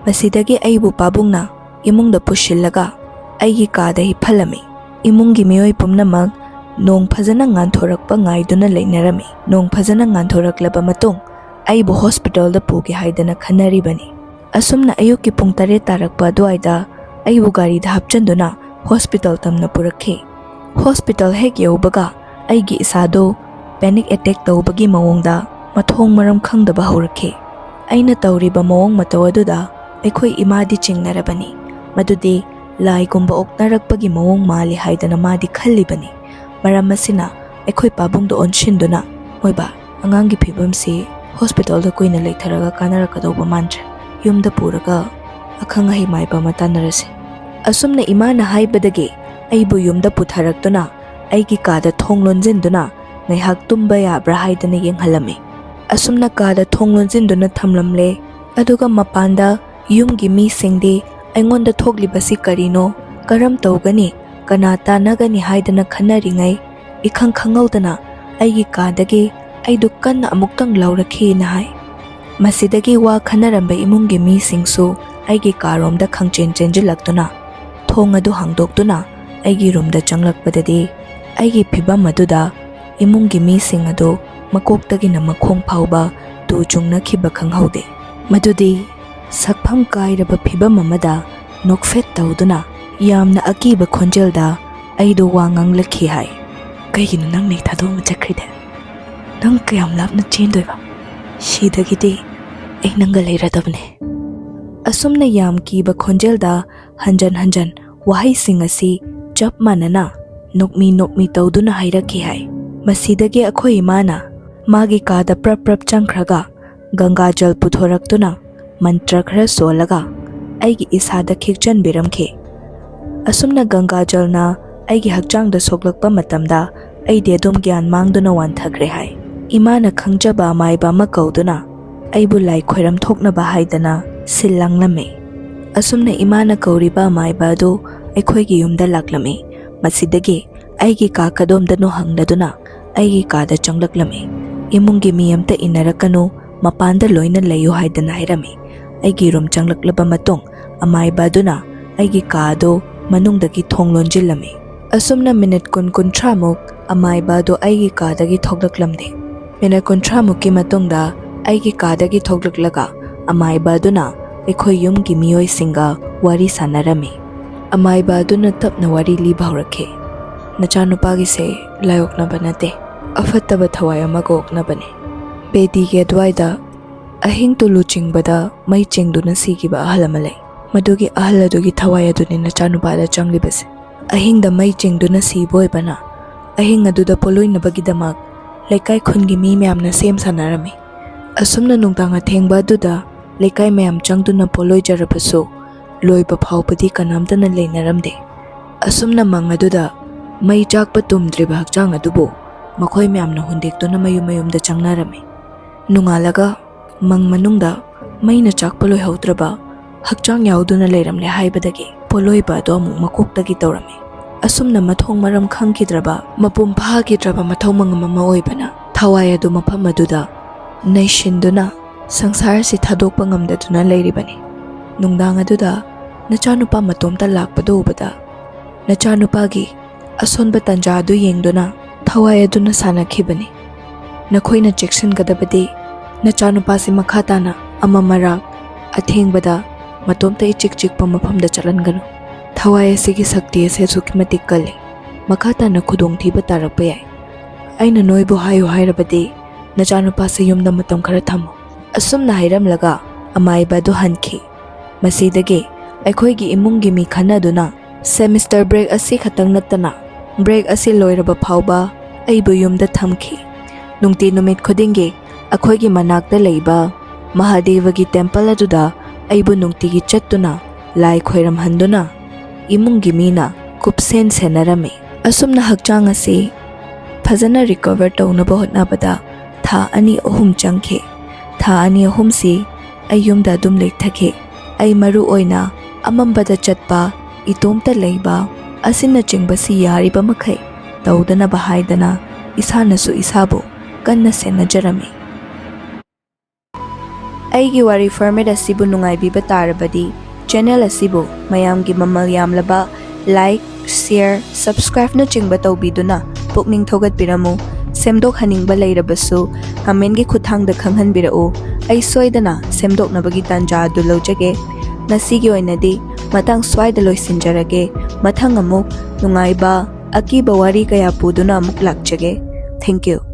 ꯃꯁꯤꯗꯒꯤ ꯑꯩꯕꯨ ꯄꯥꯕꯨꯡꯅ ꯏꯃꯨꯡꯗ ꯄꯨꯁꯤꯜꯂꯒ ꯑꯩꯒꯤ ꯀꯥꯗ ꯍꯤꯞꯍꯜꯂꯝꯃꯤ꯫ ꯏꯃꯨꯡꯒꯤ ꯃꯤꯑꯣꯏ ꯄꯨꯝꯅꯃꯛ ꯅꯣꯡ ꯐꯖꯅ ꯉꯥꯟꯊꯣꯔꯛꯄ ꯉꯥꯏꯗꯨꯅ ꯂꯩꯅꯔꯝꯃꯤ꯫ ꯅꯣꯡ ꯐꯖꯅ ꯉꯥꯟꯊꯣꯔꯛꯂꯕ ꯃꯇꯨꯡ ꯑꯩꯕꯨ ꯍꯣꯁꯄꯤꯇꯥꯜꯗ ꯄꯨꯒꯦ ꯍꯥꯏꯗꯅ ꯈꯟꯅꯔꯤꯕꯅꯤ꯫ ꯑꯁꯨꯝꯅ ꯑꯌꯨꯛꯀꯤ ꯄꯨꯡ ꯇꯔꯦꯠ ꯇꯥꯔꯛꯄ ꯑꯗꯨꯋꯥꯏꯗ ꯑꯩꯕꯨ ꯒꯥꯔꯤꯗ ꯍꯥꯞꯆꯤꯟꯗꯨꯅ ꯍꯣꯁꯄꯤꯇꯥꯜ ꯇꯝꯅ ꯄꯨꯔꯛꯈꯤ꯫ ꯍꯣꯁꯄꯤꯇꯥꯜ ꯍꯦꯛ ꯌꯧꯕꯒ ꯑꯩꯒꯤ ꯏꯁꯥꯗꯨ ꯄꯦꯅꯤꯛ ꯑꯦꯇꯦꯛ ꯇꯧꯕꯒꯤ ꯃꯑꯣꯡꯗ ꯃꯊꯣꯡ ꯃꯔꯝ ꯈꯪꯗꯕ ꯍꯧꯔꯛꯈꯤ꯫ ꯑꯩꯅ ꯇꯧꯔꯤꯕ ꯃꯑꯣꯡ ꯃꯇꯧ ꯑꯗꯨꯗ ꯑꯩꯈꯣꯏ ꯏꯃꯥꯗꯤ ꯆꯤꯡꯅꯔꯕꯅꯤ꯫ ꯃꯗꯨꯗꯤ ꯂꯥꯏꯒꯨꯝꯕ ꯑꯣꯛꯅꯔꯛꯄꯒꯤ ꯃꯑꯣꯡ ꯃꯥꯜꯂꯤ ꯍꯥꯏꯗꯅ ꯃꯥꯗꯤ ꯈꯜꯂꯤꯕꯅꯤ꯫ ꯃꯔꯝ ꯑꯁꯤꯅ ꯑꯩꯈꯣꯏ ꯄꯥꯕꯨꯡꯗ ꯑꯣꯟꯁꯤꯟꯗꯨꯅ, "ꯍꯣꯏꯕꯥ, ꯑꯉꯥꯡꯒꯤ ꯐꯤꯕꯝꯁꯤ ꯍꯣꯁꯄꯤꯇꯥꯜꯗ ꯀꯨꯏꯅ ꯂꯩꯊꯔꯒ ꯀꯥꯟꯅꯔꯛꯀꯗꯧꯕ ꯃꯥꯟꯗ꯭ꯔꯦ꯫ ꯌꯨꯝꯗ ꯄꯨꯔꯒ ꯑꯈꯪ ꯑꯍꯩ ꯃꯥꯏꯕ ꯑꯃ ꯇꯥꯟꯅꯔꯁꯤ"꯫ ꯑꯁꯨꯝꯅ ꯏꯃꯥꯅ ꯍꯥꯏꯕꯗꯒꯤ ꯑꯩꯕꯨ ꯌꯨꯝꯗ ꯄꯨꯊꯔꯛꯇꯨꯅ ꯑꯩꯒꯤ ꯀꯥꯗ ꯊꯣꯡ ꯂꯣꯟꯁꯤꯟꯗꯨꯅ ꯉꯥꯏꯍꯥꯛ ꯇꯨꯝꯕ ꯌꯥꯕ꯭ꯔꯥ ꯍꯥꯏꯗꯅ ꯌꯦꯡꯍꯜꯂꯝꯃꯤ꯫ ꯑꯁꯨꯝꯅ ꯀꯥꯗ ꯊꯣꯡ ꯂꯣꯟꯁꯤꯟꯗꯨꯅ ꯊꯝꯂꯝꯂꯦ꯫ ꯑꯗꯨꯒ ꯃꯄꯥꯟꯗ ꯌꯨꯝꯒꯤ ꯃꯤꯁꯤꯡꯗꯤ ꯑꯩꯉꯣꯟꯗ ꯊꯣꯛꯂꯤꯕꯁꯤ ꯀꯔꯤꯅꯣ, ꯀꯔꯝ ꯇꯧꯒꯅꯤ, ꯀꯅꯥ ꯇꯥꯟꯅꯒꯅꯤ ꯍꯥꯏꯗꯅ ꯈꯟꯅꯔꯤꯉꯩ, ꯏꯈꯪ ꯈꯪꯍꯧꯗꯅ ꯑꯩꯒꯤ ꯀꯥꯗꯒꯤ ꯑꯩꯗꯨ ꯀꯟꯅ ꯑꯃꯨꯛꯇꯪ ꯂꯥꯎꯔꯛꯈꯤꯅ ꯍꯥꯏ꯫ ꯃꯁꯤꯗꯒꯤ ꯋꯥ ꯈꯟꯅꯔꯝꯕ ꯏꯃꯨꯡꯒꯤ ꯃꯤꯁꯤꯡꯁꯨ ꯑꯩꯒꯤ ꯀꯥꯔꯣꯝꯗ ꯈꯪꯆꯦꯟ ꯆꯦꯟꯁꯤꯜꯂꯛꯇꯨꯅ ꯊꯣꯡ ꯑꯗꯨ ꯍꯥꯡꯗꯣꯛꯇꯨꯅ ꯑꯩꯒꯤ ꯔꯨꯝꯗ ꯆꯪꯂꯛꯄꯗꯗꯤ ꯑꯩꯒꯤ ꯐꯤꯕꯝ ꯑꯗꯨꯗ ꯏꯃꯨꯡꯒꯤ ꯃꯤꯁꯤꯡ ꯑꯗꯨ ꯃꯀꯣꯛꯇꯒꯤꯅ ꯃꯈꯣꯡ ꯐꯥꯎꯕ ꯇꯨ ꯆꯨꯡꯅꯈꯤꯕ ꯈꯪꯍꯧꯗꯦ꯫ ꯃꯗꯨꯗꯤ ꯁꯛꯐꯝ ꯀꯥꯏꯔꯕ ꯐꯤꯕꯝ ꯑꯃꯗ ꯅꯣꯛꯐꯦꯠ ꯇꯧꯗꯨꯅ ꯌꯥꯝꯅ ꯑꯀꯤꯕ ꯈꯣꯟꯖꯦꯜꯗ ꯑꯩꯗꯣ ꯋꯥ ꯉꯥꯡꯂꯛꯈꯤ ꯍꯥꯏ꯫ "ꯀꯩꯒꯤꯅꯣ ꯅꯪꯅ ꯑꯩ ꯊꯥꯗꯣꯛꯑꯝꯃ ꯆꯠꯈ꯭ꯔꯤꯗꯦ? ꯅꯪ ꯀꯌꯥꯝ ꯂꯥꯞꯅ ꯆꯦꯟꯗꯣꯏꯕ? ꯁꯤꯗꯒꯤꯗꯤ ꯑꯩ ꯅꯪꯒ ꯂꯩꯔꯗꯕꯅꯦ"꯫ ꯑꯁꯨꯝꯅ ꯌꯥꯝ ꯀꯤꯕ ꯈꯣꯟꯖꯦꯜꯗ ꯍꯟꯖꯟ ꯍꯟꯖꯟ ꯋꯥꯍꯩꯁꯤꯡ ꯑꯁꯤ ꯆꯞ ꯃꯥꯟꯅꯅ ꯅꯣꯛꯃꯤ ꯅꯣꯛꯃꯤ ꯇꯧꯗꯨꯅ ꯍꯥꯏꯔꯛꯈꯤ ꯍꯥꯏ꯫ ꯃꯁꯤꯗꯒꯤ ꯑꯩꯈꯣꯏ ꯏꯃꯥꯅ ꯃꯥꯒꯤ ꯀꯥꯗ ꯄ꯭ꯔꯞ ꯄ꯭ꯔꯞ ꯆꯪꯈ꯭ꯔꯒ ꯒꯪꯒꯥ ꯖꯜ ꯄꯨꯊꯣꯔꯛꯇꯨꯅ ꯃꯟꯇ꯭ꯔ ꯈꯔ ꯁꯣꯜꯂꯒ ꯑꯩꯒꯤ ꯏꯁꯥꯗ ꯈꯤꯛꯆꯟꯕꯤꯔꯝꯈꯤ꯫ ꯑꯁꯨꯝꯅ ꯒꯪꯒꯥꯖꯜꯅ ꯑꯩꯒꯤ ꯍꯛꯆꯥꯡꯗ ꯁꯣꯛꯂꯛꯄ ꯃꯇꯝꯗ ꯑꯩꯗꯤ ꯑꯗꯨꯝ ꯒ꯭ꯌꯥꯟ ꯃꯥꯡꯗꯨꯅ ꯋꯥꯟꯊꯈ꯭ꯔꯦ ꯍꯥꯏ꯫ ꯏꯃꯥꯅ ꯈꯪꯖꯕ ꯑꯃꯥꯏꯕ ꯑꯃ ꯀꯧꯗꯨꯅ ꯑꯩꯕꯨ ꯂꯥꯏ ꯈꯣꯏꯔꯝ ꯊꯣꯛꯅꯕ ꯍꯥꯏꯗꯅ ꯁꯤꯜ ꯂꯥꯡꯂꯝꯃꯤ꯫ ꯑꯁꯨꯝꯅ ꯏꯃꯥꯅ ꯀꯧꯔꯤꯕ ꯑꯃꯥꯏꯕ ꯑꯗꯨ ꯑꯩꯈꯣꯏꯒꯤ ꯌꯨꯝꯗ ꯂꯥꯛꯂꯝꯃꯤ꯫ ꯃꯁꯤꯗꯒꯤ ꯑꯩꯒꯤ ꯀꯥ ꯀꯗꯣꯝꯗꯅꯣ ꯍꯪꯂꯗꯨꯅ ꯑꯩꯒꯤ ꯀꯥꯗ ꯆꯪꯂꯛꯂꯝꯃꯤ꯫ "ꯏꯃꯨꯡꯒꯤ ꯃꯤ ꯑꯝꯇ ꯏꯟꯅꯔꯛꯀꯅꯨ, ꯃꯄꯥꯟꯗ ꯂꯣꯏꯅ ꯂꯩꯌꯨ" ꯍꯥꯏꯗꯅ ꯍꯥꯏꯔꯝꯃꯤ꯫ ꯑꯩꯒꯤ ꯔꯨꯝ ꯆꯪꯂꯛꯂꯕ ꯃꯇꯨꯡ ꯑꯃꯥꯏꯕ ꯑꯗꯨꯅ ꯑꯩꯒꯤ ꯀꯥ ꯑꯗꯨ ꯃꯅꯨꯡꯗꯒꯤ ꯊꯣꯡ ꯂꯣꯟꯁꯤꯜꯂꯝꯃꯤ꯫ ꯑꯁꯨꯝꯅ ꯃꯤꯅꯤꯠ ꯀꯨꯟ ꯀꯨꯟꯊ꯭ꯔꯥꯃꯨꯛ ꯑꯃꯥꯏꯕ ꯑꯗꯨ ꯑꯩꯒꯤ ꯀꯥꯗꯒꯤ ꯊꯣꯛꯂꯛꯂꯝꯗꯦ꯫ ꯃꯤꯅꯤꯠ ꯀꯨꯟꯊ꯭ꯔꯥꯃꯨꯛꯀꯤ ꯃꯇꯨꯡꯗ ꯑꯩꯒꯤ ꯀꯥꯗꯒꯤ ꯊꯣꯛꯂꯛꯂꯒ ꯑꯃꯥꯏꯕ ꯑꯗꯨꯅ ꯑꯩꯈꯣꯏ ꯌꯨꯝꯒꯤ ꯃꯤꯑꯣꯏꯁꯤꯡꯒ ꯋꯥꯔꯤ ꯁꯥꯟꯅꯔꯝꯃꯤ꯫ ꯑꯃꯥꯏꯕ ꯑꯗꯨꯅ ꯇꯞꯅ ꯋꯥꯔꯤ ꯂꯤꯕ ꯍꯧꯔꯛꯈꯤ꯫ "ꯅꯆꯥꯅꯨꯄꯥꯒꯤꯁꯦ ꯂꯥꯏ ꯑꯣꯛꯅꯕ ꯅꯠꯇꯦ, ꯑꯐꯠꯇꯕ ꯊꯋꯥꯏ ꯑꯃꯒ ꯑꯣꯛꯅꯕꯅꯦ꯫ ꯕꯦꯗꯤꯒꯤ ꯑꯗꯨꯋꯥꯏꯗ ꯑꯍꯤꯡ ꯇꯨꯂꯨ ꯆꯤꯡꯕꯗ ꯃꯩ ꯆꯤꯡꯗꯨꯅ ꯁꯤꯈꯤꯕ ꯑꯍꯜ ꯑꯃ ꯂꯩ꯫ ꯃꯗꯨꯒꯤ ꯑꯍꯜ ꯑꯗꯨꯒꯤ ꯊꯋꯥꯏ ꯑꯗꯨꯅꯤ ꯅꯆꯥꯅꯨꯄꯥꯗ ꯆꯪꯂꯤꯕꯁꯦ꯫ ꯑꯍꯤꯡꯗ ꯃꯩ ꯆꯤꯡꯗꯨꯅ ꯁꯤꯕ ꯑꯣꯏꯕꯅ ꯑꯍꯤꯡ ꯑꯗꯨꯗ ꯄꯣꯂꯣꯏꯅꯕꯒꯤꯗꯃꯛ ꯂꯩꯀꯥꯏ ꯈꯨꯟꯒꯤ ꯃꯤ ꯃꯌꯥꯝꯅ ꯁꯦꯝ ꯁꯥꯅꯔꯝꯃꯤ꯫ ꯑꯁꯨꯝꯅ ꯅꯨꯡꯗꯥꯡ ꯑꯊꯦꯡꯕ ꯑꯗꯨꯗ ꯂꯩꯀꯥꯏ ꯃꯌꯥꯝ ꯆꯪꯗꯨꯅ ꯄꯣꯂꯣꯏꯖꯔꯕꯁꯨ ꯂꯣꯏꯕ ꯐꯥꯎꯕꯗꯤ ꯀꯅꯥꯝꯇꯅ ꯂꯩꯅꯔꯝꯗꯦ꯫ ꯑꯁꯨꯝꯅ ꯃꯪ ꯑꯗꯨꯗ ꯃꯩ ꯆꯥꯛꯄ ꯇꯨꯝꯗ꯭ꯔꯤꯕ ꯍꯛꯆꯥꯡ ꯑꯗꯨꯕꯨ ꯃꯈꯣꯏ ꯃꯌꯥꯝꯅ ꯍꯨꯟꯗꯦꯛꯇꯨꯅ ꯃꯌꯨꯝ ꯃꯌꯨꯝꯗ ꯆꯪꯅꯔꯝꯃꯤ꯫ ꯅꯣꯡꯉꯥꯜꯂꯒ ꯃꯪ ꯃꯅꯨꯡꯗ ꯃꯩꯅ ꯆꯥꯛꯄ ꯂꯣꯏꯍꯧꯗ꯭ꯔꯕ ꯍꯛꯆꯥꯡ ꯌꯥꯎꯗꯨꯅ ꯂꯩꯔꯝꯂꯦ ꯍꯥꯏꯕꯗꯒꯤ ꯄꯣꯂꯣꯏꯕ ꯑꯗꯨ ꯑꯃꯨꯛ ꯃꯀꯣꯛꯇꯒꯤ ꯇꯧꯔꯝꯃꯤ꯫ ꯑꯁꯨꯝꯅ ꯃꯊꯣꯡ ꯃꯔꯝ ꯈꯪꯈꯤꯗ꯭ꯔꯕ, ꯃꯄꯨꯡ ꯐꯥꯈꯤꯗ꯭ꯔꯕ ꯃꯊꯧ ꯃꯉꯝ ꯑꯃ ꯑꯣꯏꯕꯅ ꯊꯋꯥꯏ ꯑꯗꯨ ꯃꯐꯝ ꯑꯗꯨꯗ ꯅꯩꯁꯤꯟꯗꯨꯅ ꯁꯪꯁꯥꯔ ꯑꯁꯤ ꯊꯥꯗꯣꯛꯄ ꯉꯝꯗꯗꯨꯅ ꯂꯩꯔꯤꯕꯅꯤ꯫ ꯅꯨꯡꯗꯥꯡ ꯑꯗꯨꯗ ꯅꯆꯥꯅꯨꯄꯥ ꯃꯇꯣꯝꯇ ꯂꯥꯛꯄꯗꯨ ꯎꯕꯗ ꯅꯆꯥꯅꯨꯄꯥꯒꯤ ꯑꯁꯣꯟꯕ ꯇꯟꯖꯥ ꯑꯗꯨ ꯌꯦꯡꯗꯨꯅ ꯊꯋꯥꯏ ꯑꯗꯨꯅ ꯁꯥꯟꯅꯈꯤꯕꯅꯤ꯫ ꯅꯈꯣꯏꯅ ꯆꯦꯛꯁꯤꯟꯒꯗꯕꯗꯤ ꯅꯆꯥꯅꯨꯄꯥꯁꯤ ꯃꯈꯥ ꯇꯥꯅ ꯑꯃ ꯃꯔꯥꯛ ꯑꯊꯦꯡꯕꯗ ꯃꯇꯣꯝꯇ ꯏꯆꯤꯛ ꯆꯤꯛꯄ ꯃꯐꯝꯗ ꯆꯠꯍꯟꯒꯅꯨ꯫ ꯊꯋꯥꯏ ꯑꯁꯤꯒꯤ ꯁꯛꯇꯤ ꯑꯁꯤ ꯑꯁꯨꯛꯀꯤ ꯃꯇꯤꯛ ꯀꯜꯂꯤ꯫ ꯃꯈꯥ ꯇꯥꯅ ꯈꯨꯗꯣꯡꯊꯤꯕ ꯇꯥꯔꯛꯄ ꯌꯥꯏ꯫ ꯑꯩꯅ ꯅꯣꯏꯕꯨ ꯍꯥꯏꯌꯨ ꯍꯥꯏꯔꯕꯗꯤ ꯅꯆꯥꯅꯨꯄꯥꯁꯤ ꯌꯨꯝꯗ ꯃꯇꯝ ꯈꯔ ꯊꯝꯃꯨ꯫" ꯑꯁꯨꯝꯅ ꯍꯥꯏꯔꯝꯂꯒ ꯑꯃꯥꯏꯕ ꯑꯗꯨ ꯍꯟꯈꯤ꯫ ꯃꯁꯤꯗꯒꯤ ꯑꯩꯈꯣꯏꯒꯤ ꯏꯃꯨꯡꯒꯤ ꯃꯤ ꯈꯟꯅꯗꯨꯅ ꯁꯦꯃꯤꯁꯇꯔ ꯕ꯭ꯔꯦꯛ ꯑꯁꯤ ꯈꯛꯇꯪ ꯅꯠꯇꯅ ꯕ꯭ꯔꯦꯛ ꯑꯁꯤ ꯂꯣꯏꯔꯕ ꯐꯥꯎꯕ ꯑꯩꯕꯨ ꯌꯨꯝꯗ ꯊꯝꯈꯤ꯫ ꯅꯨꯡꯇꯤ ꯅꯨꯃꯤꯠ ꯈꯨꯗꯤꯡꯒꯤ ꯑꯩꯈꯣꯏꯒꯤ ꯃꯅꯥꯛꯇ ꯂꯩꯕ ꯃꯍꯥꯗꯦꯕꯒꯤ ꯇꯦꯝꯄꯜ ꯑꯗꯨꯗ ꯑꯩꯕꯨ ꯅꯨꯡꯇꯤꯒꯤ ꯆꯠꯇꯨꯅ ꯂꯥꯏ ꯈꯣꯏꯔꯝꯍꯟꯗꯨꯅ ꯏꯃꯨꯡꯒꯤ ꯃꯤꯅ ꯀꯨꯞꯁꯦꯟ ꯁꯦꯟꯅꯔꯝꯃꯤ꯫ ꯑꯁꯨꯝꯅ ꯍꯛꯆꯥꯡ ꯑꯁꯤ ꯐꯖꯅ ꯔꯤꯀꯣꯚꯔ ꯇꯧꯅꯕ ꯍꯣꯠꯅꯕꯗ ꯊꯥ ꯑꯅꯤ ꯑꯍꯨꯝ ꯆꯪꯈꯤ꯫ ꯊꯥ ꯑꯅꯤ ꯑꯍꯨꯝꯁꯤ ꯑꯩ ꯌꯨꯝꯗ ꯑꯗꯨꯝ ꯂꯩꯊꯈꯤ꯫ ꯑꯩ ꯃꯔꯨ ꯑꯣꯏꯅ ꯑꯃꯝꯕꯗ ꯆꯠꯄ, ꯏꯇꯣꯝꯇ ꯂꯩꯕ ꯑꯁꯤꯅꯆꯤꯡꯕꯁꯤ ꯌꯥꯔꯤꯕ ꯃꯈꯩ ꯇꯧꯗꯅꯕ ꯍꯥꯏꯗꯅ ꯏꯁꯥꯅꯁꯨ ꯏꯁꯥꯕꯨ ꯀꯟꯅ ꯁꯦꯟꯅꯖꯔꯝꯃꯤ꯫ ꯑꯩꯒꯤ ꯋꯥꯔꯤ ꯐꯣꯔꯃꯦꯠ ꯑꯁꯤꯕꯨ ꯅꯨꯡꯉꯥꯏꯕꯤꯕ ꯇꯥꯔꯕꯗꯤ ꯆꯦꯅꯦꯜ ꯑꯁꯤꯕꯨ ꯃꯌꯥꯝꯒꯤ ꯃꯃꯜ ꯌꯥꯝꯂꯕ ꯂꯥꯏꯛ, ꯁꯤꯌꯔ, ꯁꯕꯁꯀ꯭ꯔꯥꯏꯕꯅꯆꯤꯡꯕ ꯇꯧꯕꯤꯗꯨꯅ ꯄꯨꯛꯅꯤꯡ ꯊꯧꯒꯠꯄꯤꯔꯝꯃꯨ꯫ ꯁꯦꯝꯗꯣꯛꯍꯟꯅꯤꯡꯕ ꯂꯩꯔꯕꯁꯨ ꯀꯃꯦꯟꯒꯤ ꯈꯨꯠꯊꯥꯡꯗ ꯈꯪꯍꯟꯕꯤꯔꯛꯎ꯫ ꯑꯩ ꯁꯣꯏꯗꯅ ꯁꯦꯝꯗꯣꯛꯅꯕꯒꯤ ꯇꯥꯟꯖꯥ ꯑꯗꯨ ꯂꯧꯖꯒꯦ꯫ ꯉꯁꯤꯒꯤ ꯑꯣꯏꯅꯗꯤ ꯃꯇꯥꯡ ꯁ꯭ꯋꯥꯏꯗ ꯂꯣꯏꯁꯤꯟꯖꯔꯒꯦ꯫ ꯃꯊꯪ ꯑꯃꯨꯛ ꯅꯨꯡꯉꯥꯏꯕ, ꯑꯀꯤꯕ ꯋꯥꯔꯤ ꯀꯌꯥ ꯄꯨꯗꯨꯅ ꯑꯃꯨꯛ ꯂꯥꯛꯆꯒꯦ꯫ Thank you꯫